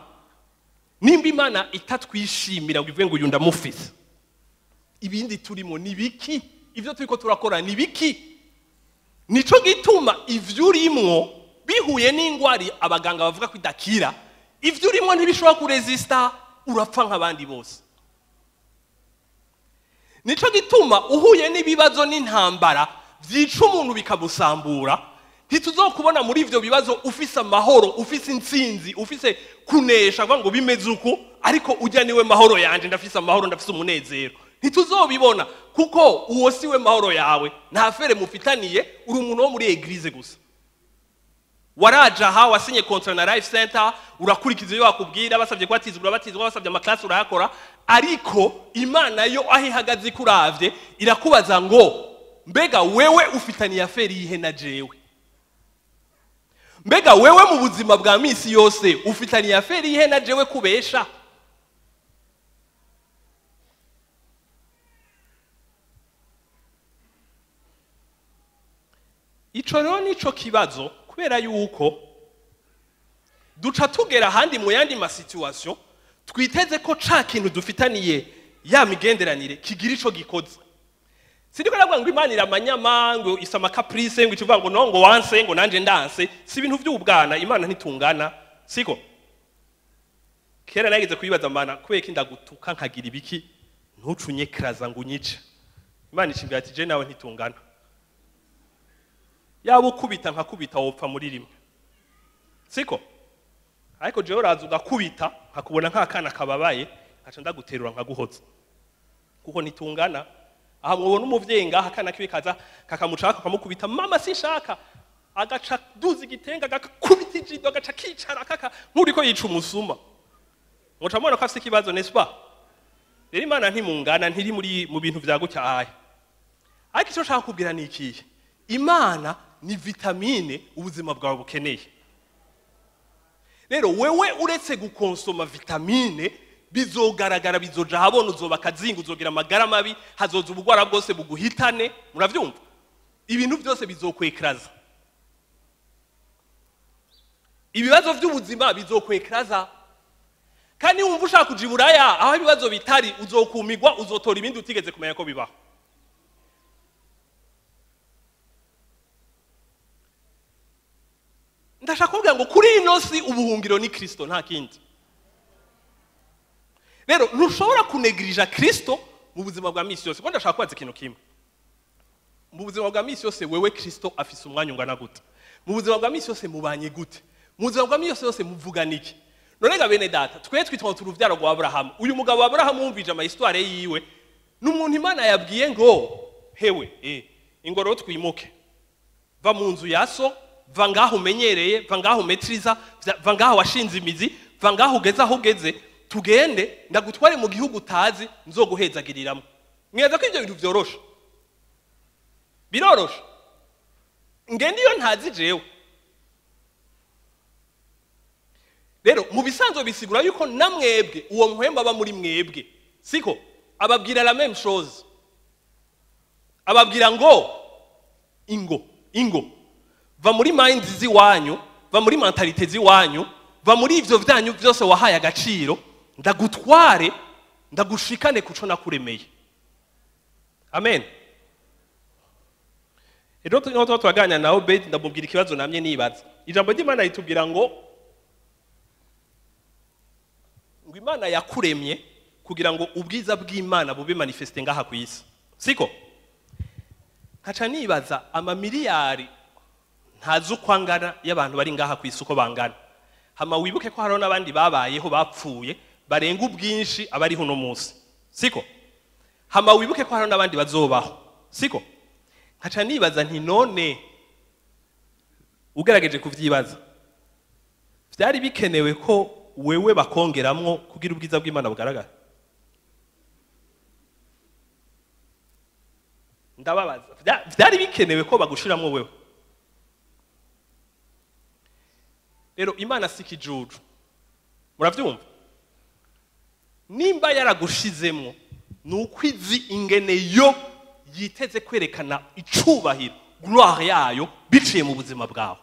Speaker 2: nimba Imana itatwishimira ngo ivuge ngo uyu ndamufise, ibindi turimo ni biki? Ivyo turiko turakora ni biki? Nico gituma ivyo urimwo bihuye n'ingwari abaganga bavuga ko idakira, ivyo urimwo ntibishobora kuresista, urapfa nk'abandi bose. Nico gituma uhuye n'ibibazo n'intambara vyica umuntu bikamusambura, ntituzokubona muri ivyo bibazo ufise amahoro, ufise intsinzi, ufise kunesha ngo bimeze uku, ariko ujya niwe mahoro yanje, ndafise amahoro, ndafise umunezero. Ntituzobibona kuko uwo siwe mahoro yawe, nta fere mufitaniye, uri umuntu wo muri eglise gusa. Waraja aha wasinye contrat na Life Center, urakurikiza ibyo bakubwira, basabye kubatizwa urabatizwa, basabye amaklasi urayakora, ariko Imana yo aho ihagaze ikuravye irakubaza ngo mbega wewe ufitaniye aferi yihe na jewe? Mbega wewe mu buzima bwa misi yose ufitaniye aferi yihe na jewe kubesha? Ico rero nico kibazo, kubera yuko duca tugera ahandi mu yandi ma situation twiteze ko ca kintu dufitaniye Ya migenderanire kigira ico gikoze. Sindiko ndavuga ngo Imana iramanyama, ngo isa amacaprices, ngo icuvuga ngo no, ngo wanse, ngo nanje ndanse. Si ibintu vy'ubwana. Imana ntitungana, siko? Kera nageze kuyibaza: "Mana, kubera iki ndagutuka nkagira ibiki ntucunye kraza ngo unyice?" Imana ishimbira ati: "Je nawe ntitungana. Yaba ukubita nkakubita, wopfa muri rimwe, siko? Ariko jewe uraza ugakubita, nkakubona nk'akana kababaye, nkaca ndaguterura nkaguhoza, kuko ntitungana." Aha mwubona umuvyeyi ngaha, akana kiwe kaza kakamucaka, kakamukubita: "Mama, sinshaka." Agaca duza igitenga, agakubita ijido, agaca kicara kaka nk'uriko yica umusuma. Muca mubona ko afise ikibazo, n'est-ce pas? Rero Imana ntimungana, ntiri muri mu bintu vya gutya aya. Ariko icyo nshaka kubwira ni ikihe? Imana ni vitamine ubuzima bwawe bukeneye. Rero wewe uretse gukonsoma vitamine, bizogaragara, bizoja ahabona, uzoba akazinga, uzogira amagara mabi, hazoza ubugwara bwose buguhitane. Muravyumva? Ibintu byose bizokwekaraza, ibibazo by'ubuzima bizokwekaraza. Kandi wumva ushaka kuja iburaya aho ibibazo bitari, uzokumigwa, uzotora ibindi utigeze kumenya ko bibaho. Ndashaka kuvuga ngo kuri ino si ubuhungiro ni Kristo, nta kindi. Rero ntushobora kunegirija Kristo mu buzima bwa misi yose. Kuko ndashaka kubaza ikintu kimwe: mu buzima bwa misi yose, wewe Kristo afise umwanya ungana gute? Mu buzima bwa misi yose mubanye gute? Mu buzima bwa misi yose muvugana iki? None ga bene data, twe twitwa uruvyaro rwa Aburahamu. Uyu mugabo wa Aburahamu, wumvije ama histoire yiwe, ni umuntu Imana yabwiye ngo: "Hewe, ingoro twimuke, va mu nzu ya so, va ngaho umenyereye, va ngaho umetriza, va ngaho washinze imizi, va ngaho ugeze aho ugeze, tugende ndagutware mu gihugu utazi, nzoguhezagiriramo." Mweza ko ibyo bintu vyoroshe? Biroroshe? Ngende iyo ntazi jewe? Rero mu bisanzwe bisigura yuko na mwebwe uwo muhemba aba muri mwebwe, siko? Ababwira la même chose, ababwira ngo: "Ingo, ingo, va muri mind z'iwanyu, va muri mentalité z'iwanyu, va muri ivyo vyanyu vyose wahaye agaciro, ndagutware, ndagushikane kuco nakuremeye." Amen. Rero turimo tuba turaganira na Obedi, ndamubwira ikibazo namye nibaza. Ijambo ry'Imana ritubwira ngo Imana yakuremye kugira ngo ubwiza bw'Imana bube manifesté ngaha ku isi, siko? Nkaca nibaza amamiliyari ntazi uko angana y'abantu bari ngaha ku isi, uko bangana. Hama wibuke ko hariho n'abandi babayeho bapfuye barenga ubwinshi abariho uno munsi, siko? Hama wibuke ko hariho n'abandi bazobaho, siko? Nkaca nibaza nti: none ugerageje kuvyibaza, vyari bikenewe ko wewe bakongeramwo kugira ubwiza bw'Imana bugaragara? Ndababaza, vyari bikenewe ko bagushiramwo wewe? Rero Imana si ikijuju, muravyumva? Nimba yaragushizemwo, ni uko izi ingene yo yiteze kwerekana icubahiro, gloire yayo, biciye mu buzima bwawe.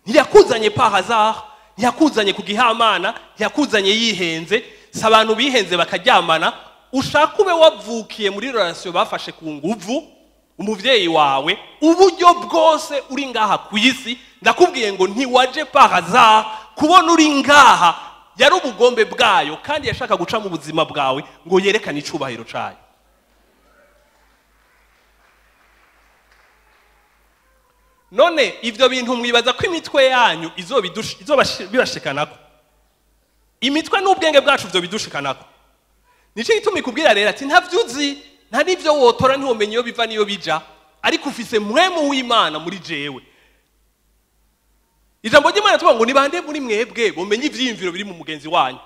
Speaker 2: Ntiyakuzanye par hasard, ntiyakuzanye ku gihamana, ntiyakuzanye yihenze. Si abantu bihenze bakaryamana. Ushaka ube wavukiye muri relation bafashe ku nguvu umuvyeyi wawe, uburyo bwose uri ngaha ku isi, ndakubwiye ngo ntiwaje par hasard. Kubona uri ngaha yari ubugombe bwayo, kandi yashaka guca mu buzima bwawe ngo yerekane icubahiro cayo. None ivyo bintu mwibaza ko imitwe yanyu izobibashikanako? Imitwe n'ubwenge bwacu ivyo bidushikanako? Nico gituma ikubwira rero ati: "Ntavyo uzi, nta n'ivyo wotora, ntiwomenya iyo biva n'iyo bija, ariko ufise mwemu w'Imana muri jewe." Ijambo ry'Imana tuvuga ngo: "Ni bande muri mwebwe bumenye ivyiyumviro biri mu mugenzi wanyu?"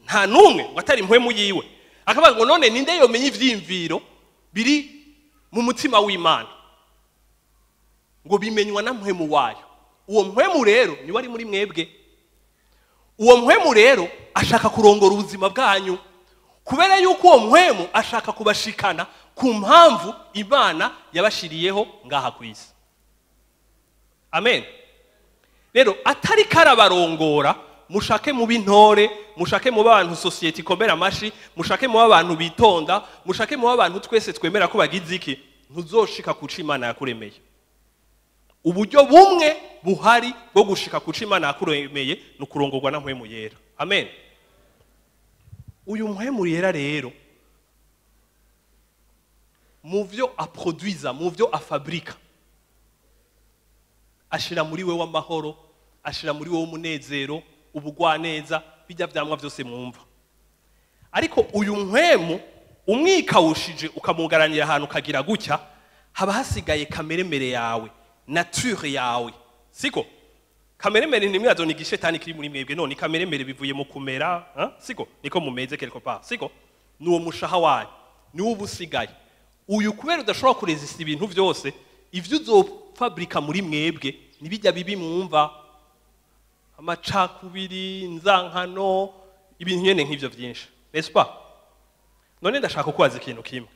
Speaker 2: Nta n'umwe ngo atari impwemu yiwe. Akavuga ngo: "None ninde yomenya ivyiyumviro biri mu mutima w'Imana?" Ngo bimenywa na mpwemu wayo. Uwo mpwemu rero niwe ari muri mwebwe. Uwo mpwemu rero ashaka kurongora ubuzima bwanyu, kubera yuko uwo mpwemu ashaka kubashikana ku mpamvu Imana yabashiriyeho ngaha ku isi. Amen. Rero atari karabarongora. Mushake mu b'intore, mushake mu bantu société ikomera amashi, mushake mu bantu bitonda, mushake mu bantu twese twemera ko bagize iki, ntuzoshika kuca Imana yakuremeye. Uburyo bumwe buhari bwo gushika kuca Imana yakuremeye ni ukurongorwa na Mpwemu Yera. Amen. Uyu Mpwemu Yera rero mu vyo aproduiza, mu vyo afabrika, ashira muri wewe amahoro, ashira muri wewe umunezero, ubugwaneza, bijya vyamwa vyose mwumva. Ariko uyu Mpwemu umwikawushije ukamugaranira ahantu ukagira gutya, haba hasigaye kameremere yawe, nature yawe. Siko kameremere ni mwazo ni gishetani kiri muri mwebwe, none kameremere bivuye mu kumera, siko niko mumeze quelque part, siko nuwo mushaha wanyu niwo ubusigaye. Uyu kubera udashobora kuresista ibintu vyose, ivyo uzofabrika muri mwebwe nibijya bibi mwumva, amacakubiri, inzankano, ibintu nyene nk'ivyo vyinshi, n'est-ce pas? None ndashaka kubaza ikintu kimwe.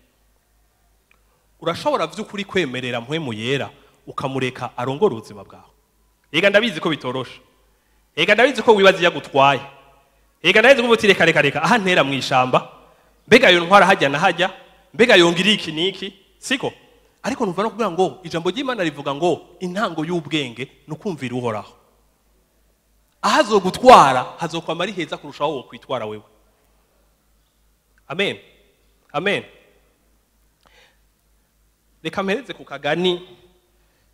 Speaker 2: Urashobora vy'ukuri kwemerera Mpwemu Yera ukamureka arongora ubuzima bwawe? Ega ndabizi ko bitoroshe, ega ndabizi ko wibaza iyo agutwaye, ega ndabizi ko uti reka reka reka aha ntera mwishamba, mbega yo ntwara hajya na hajya, mbega yongira iki niki, siko? Ariko numva no kugira ngo ijambo ry'Imana rivuga ngo intango y'ubwenge nukumvira Uhoraho. Ahazogutwara hazokwama ari heza kurushaho wo kwitwara wewe. Amen. Amen. Reka mpereze ku kagani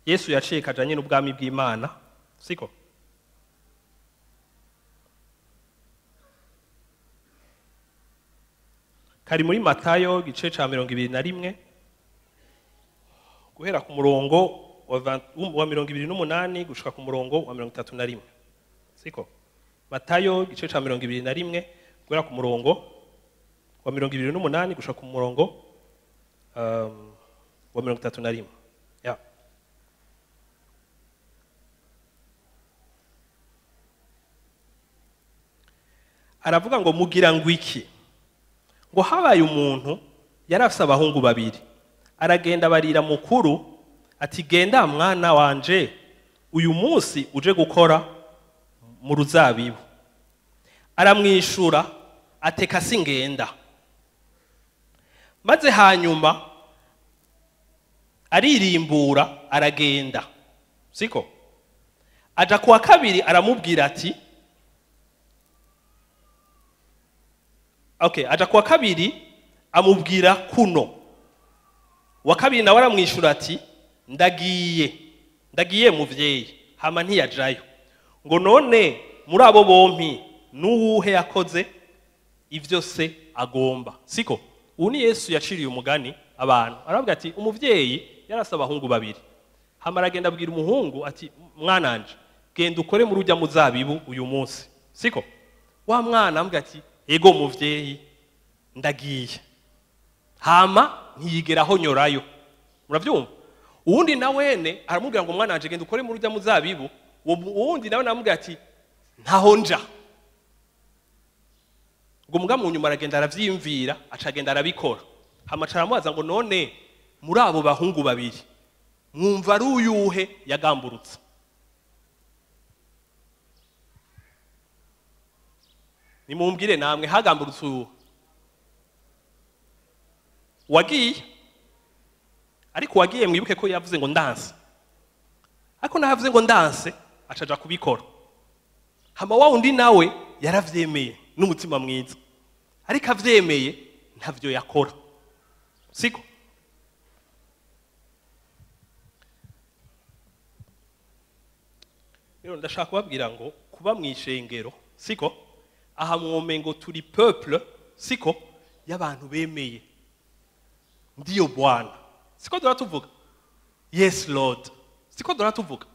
Speaker 2: Yesu yaciye kajanye n'ubwami bw'Imana, siko? Kari muri Matayo igice ca 21 guhera ku murongo wa 28 gushika ku murongo wa 31. Siko? Matayo igice ca 21 guhera ku murongo wa 28 gushika ku murongo wa 31. Ya. Aravuga ngo mugira ngo iki? Ngo habaye umuntu yarafise abahungu babiri, aragenda barira mukuru ati genda mwana wanje uyu munsi uje gukora mu ruzabibu. Aramwishura ateka singenda. Maze hanyuma aririmbura aragenda, siko? Aja kuwa kabiri aramubwira ati okay, aja kuwa kabiri amubwira kuno. Wa kabiri nawe aramwishura ati ndagiye, ndagiye muvyeyi, hama ntiyajayo. Ngo none muri abo bompi nuwuhe yakoze ivyo se agomba? Siko? Ubu ni Yesu yaciriye umugani abantu, aravuga ati umuvyeyi yarasaba abahungu babiri, hama aragenda abwira umuhungu ati mwananje genda ukore muri urya muzabibu uyu munsi, siko? Wa mwana amubwira ati ego muvyeyi ndagiye, hama ntiyigeraho nyorayo. Muravyumva? Uwundi na wene aramubwira ngo mwana wanje genda ukore muri urya muzabibu, uwundi nawe namubwira ati ntaho nja. Ubwo muga mu nyuma aragenda aravyiyumvira, acagenda arabikora. Hama aramubaza ngo none muri abo bahungu babiri mwumva ari uyuhe yagamburutse? Nimumbwire namwe, hagamburutse uyuhe? Wagiye. Ariko wagiye mwibuke ko yavuze ngo ndanse. Ariko navuze ngo ndanse acaja kubikora. Hama wa undi nawe yaravyemeye n'umutima mwiza, ariko avyemeye ntavyo yakora, siko? Rero ndashaka kubabwira ngo kuba mwishengero, siko? Aha mwomengo turi peuple, siko, y'abantu bemeye ndiyo Bwana, siko dora tuvuga yes Lord, siko dora tuvuga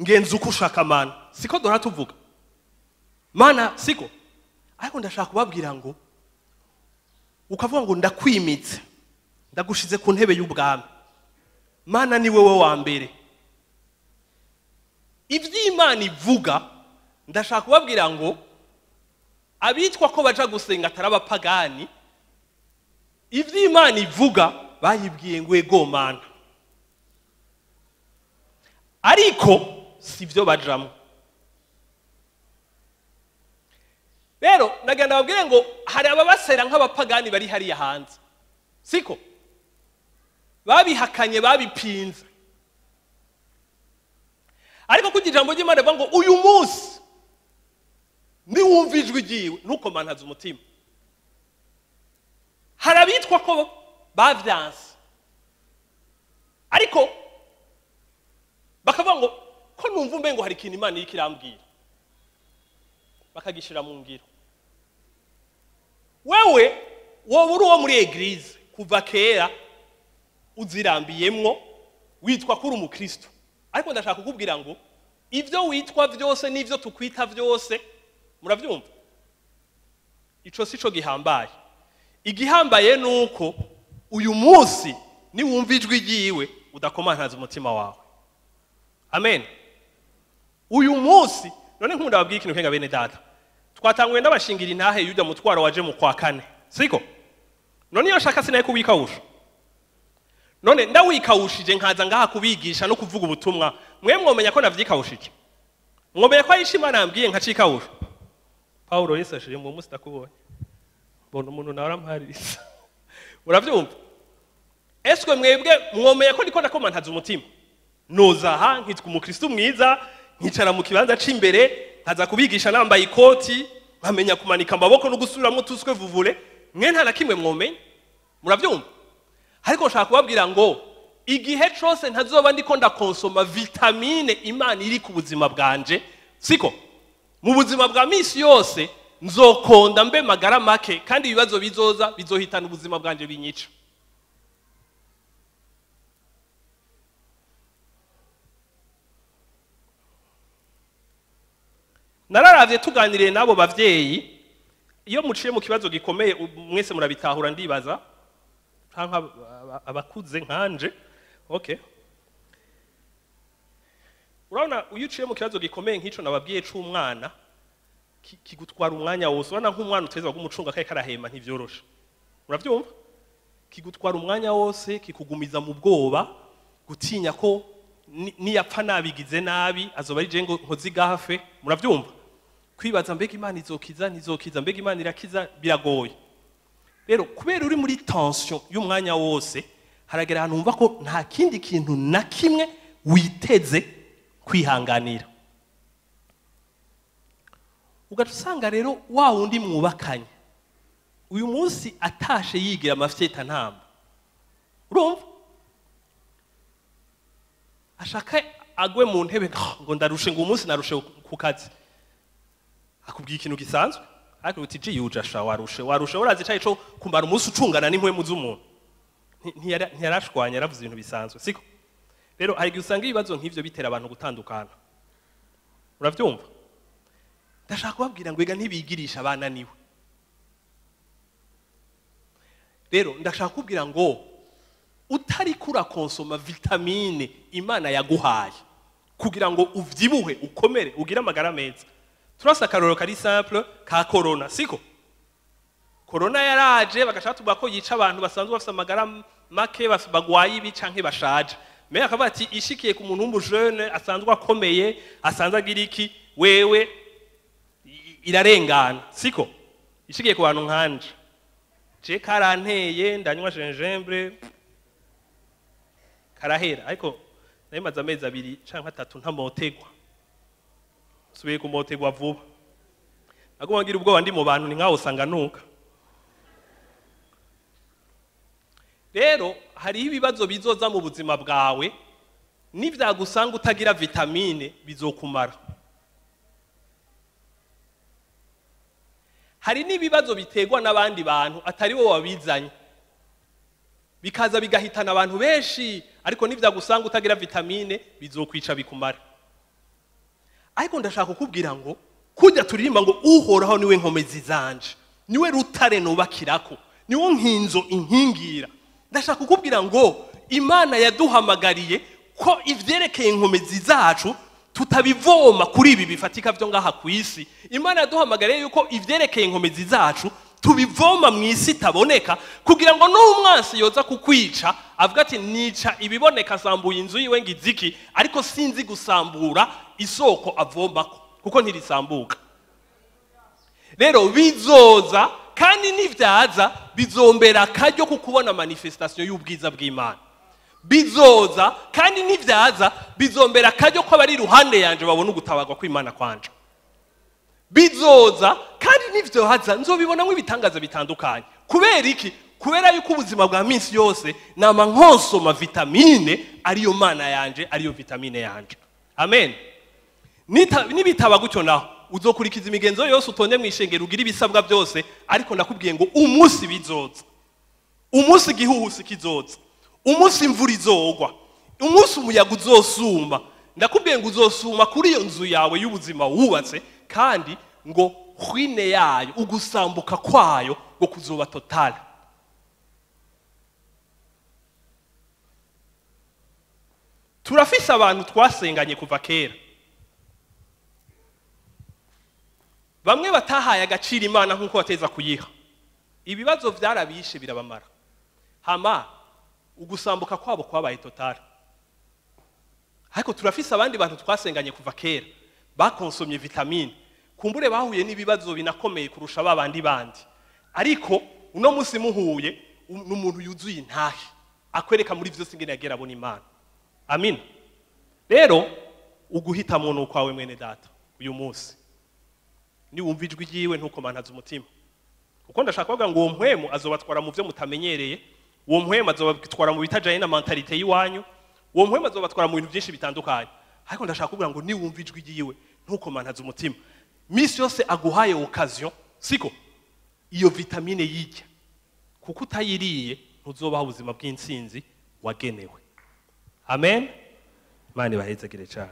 Speaker 2: ngenza uko ushaka Mana, siko dora tuvuga Mana, siko? Ariko ndashaka kubabwira ngo ukavuga ngo ndakwimitse, ndagushize ku ntebe y'ubwami, Mana ni wewe wa mbere. Ivy'Imana ivuga, ndashaka kubabwira ngo abitwa ko baja gusenga atari abapagani, ivy'Imana ivuga bayibwiye ngo ego Mana, ariko sivyo bajamwo. Rero nagenda babwire ngo hari ababasera nk'abapagani bari hariya hanze, siko babihakanye, babipinze. Ariko kugira ijambo ry'Imana rivuga ngo uyu munsi niwumva ijwi ryiwe ntukomantaze umutima. Hari abitwa ko bavyanse, ariko bakavuga ngo ko numva umengo hari ikintu Imana iriko irambwira, bakagishira mu ngiro. Wewe wowe uri uwo muri eglise kuva kera, uzirambiyemwo, witwa ko uri umukristo, ariko ndashaka kukubwira ngo ivyo witwa vyose n'ivyo tukwita vyose, muravyumva, ico sico gihambaye. Igihambaye nuko uyu munsi niwumva ijwi ryiwe udakomantaza umutima wawe. Amen. Uyu munsi none nkunda babwiye ikintu kenga bene data, twatanguye ndabashingira intahe yuda mutwaro waje mu kwa kane, siko? None iyo nshaka sinaye kubikawusha, none ndawikawushije nkaza ngaha kubigisha no kuvuga ubutumwa, mwe mwomenya ko navyikawushije, mwomenya ko ayisha Imana yambwiye nkacikawusha. Paulo yesashije mu munsi ndakubonye, mbona umuntu nawe arampaririza. Uravyumva? Eswe mwebwe mwomenya ko ndiko ndakomantaza umutima, noza aha nkitwa umukristo mwiza, nkicara mu kibanza c'imbere, nkaza kubigisha nambaye ikoti, nkamenya kumanika amaboko no gusubiramo tuswe vuvure, mwe nta na kimwe mwomenya. Muravyumva? Ariko nshaka kubabwira ngo igihe cose ntazoba ndiko ndakonsoma vitamine Imana iri ku buzima bwanje, siko? Mu buzima bwa misi yose nzokonda mbe magara make, kandi ibibazo bizoza bizohitana ubuzima bwanje binyica. Nararavye tuganiriye n'abo bavyeyi, iyo muciye mu kibazo gikomeye mwese murabitahura ndibaza, canke abakuze nkanje, okay. Urabona iyo uciye mu kibazo gikomeye nk'ico nababwiye c'umwana, kigutwara umwanya wose. Urabona nk'umwana uteza kumucunga kaye karahema ntivyoroshe. Uravyumva? Kigutwara umwanya wose, kikugumiza mu bwoba, gutinya ko niyapfa nabigize nabi azoba ari je ngo nkoze igafe. Muravyumva? Kwibaza mbega Imana izokiza ntizokiza, mbega Imana irakiza, biragoye. Rero kubera uri muri tension y'umwanya wose, haragera ahantu wumva ko nta kindi kintu na kimwe witeze kwihanganira. Ugaca usanga rero wa wundi mwubakanye uyu munsi atashe yigira amafyeta ntamba. Urumva? Ashaka agwe mu ntebe ngo ndarushe, ngo umunsi narushe ku kazi. Akubwiye ikintu gisanzwe, ariko uti ji yuja sha warushe, warushe urazi caye co kumara umunsi ucungana n'impwemu z'umuntu. Ntiyarashwanye, yaravuze ibintu bisanzwe, siko? Rero hari igihe usanga ibibazo nk'ivyo bitera abantu gutandukana. Uravyumva? Ndashaka kubabwira ngo ega ntibigirisha abananiwe. Rero ndashaka kubwira ngo utariko urakonsoma vitamine Imana yaguhaye kugira ngo uvyibuhe, ukomere, ugire amagara meza. Turasa akarorero kari simple ka corona, siko? Corona yaraje bagashaka tuvuga ko yica abantu basanzwe bafise amagara make, bagwaye ibi canke bashaje. Mais akavuga ati ishikiye ku muntu w'umujene asanzwe akomeye, asanzwe agira iki, wewe irarengana, siko? Ishikiye ku bantu nkanje, je karanteye ndanywa gingembre karahera, ariko nayimaze amezi abiri canke atatu ntamotegwa, subiye kumotegwa vuba. Naguma ngira ubwoba ndi mu bantu ni nkaho usanga nuka. Rero hariho ibibazo bizoza mu buzima bwawe, nivyagusanga utagira vitamine bizokumara. Hari n'ibibazo biterwa n'abandi bantu atari wowe wabizanye, bikaza bigahitana abantu benshi, ariko nivyagusanga utagira vitamine bizokwica bikumara. Ariko ndashaka kukubwira ngo kujya turirimba ngo Uhoraho niwe nkomezi zanje, niwe rutare nubakirako, niwe nkinzo inkingira. Ndashaka kukubwira ngo Imana yaduhamagariye ko ivyerekeye inkomezi zacu tutabivoma kuri ibi bifatika vyo ngaha ku isi. Imana yaduhamagariye yuko ivyerekeye inkomezi zacu tubivoma mu isi itaboneka, kugira ngo n'umwansi yoza kukwica avuga ati nica ibiboneka sambuye inzu yiwe ngiziki, ariko sinzi gusambura isoko avomako kuko ntirisambuka. Rero bizoza, kandi nivyaza bizombera akaryo ko kubona manifestation y'ubwiza bw'Imana. Bizoza, kandi nivyaza bizombera akaryo ko abari iruhande yanje babona ugutabarwa kw'Imana kwanje. Bizoza, kandi nivyohaza nzobibonamwo ibitangaza bitandukanye. Kubera iki? Kubera yuko ubuzima bwa minsi yose nama nkonsoma vitamine, ariyo Mana yanje, ariyo vitamine yanje. Amen. Nibitaba gutyo naho uzokurikiza imigenzo yose, utonde mwishengero, ugire ibisabwa byose, ariko ndakubwiye ngo umunsi bizoza, umunsi igihuhusi kizoza, umunsi imvura izogwa, umunsi umuyaga uzosuma, ndakubwiye ngo uzosuma kuri iyo nzu yawe y'ubuzima wubatse, kandi ngo ruine yayo, ugusambuka kwayo ngo kuzoba total. Turafise abantu twasenganye kuva kera, bamwe batahaye agaciro Imana nk'uko bateza kuyiha. Ibibazo vyarabishe birabamara, hama ugusambuka kwabo kwabaye total. Ariko turafise abandi bantu twasenganye kuva kera bakonsomye vitamine, kumbure bahuye n'ibibazo binakomeye kurusha babandi bandi, ariko uno munsi muhuye n'umuntu yuzuye intahe, akwereka muri vyose ingene yagera abona Imana. Amin. Rero uguhitamwo n'ukwawe mwene data uyu munsi. Niwumva ijwi ryiwe ntukomantaze umutima, kuko ndashaka kuvuga ngo uwo mpwemu azobatwara mu vyo mutamenyereye, uwo mpwemu azobatwara mu bitajanye na mentalite y'iwanyu, uwo mpwemu azobatwara mu bintu byinshi bitandukanye. Ariko ndashaka kuvuga ngo niwumva ijwi ryiwe ntukomantaze umutima. Misi yose aguhaye occasion, siko iyo vitamine yijya, kuko utayiriye ntuzobaho ubuzima bw'intsinzi wagenewe. Amen. Imana ibahezagire cyane.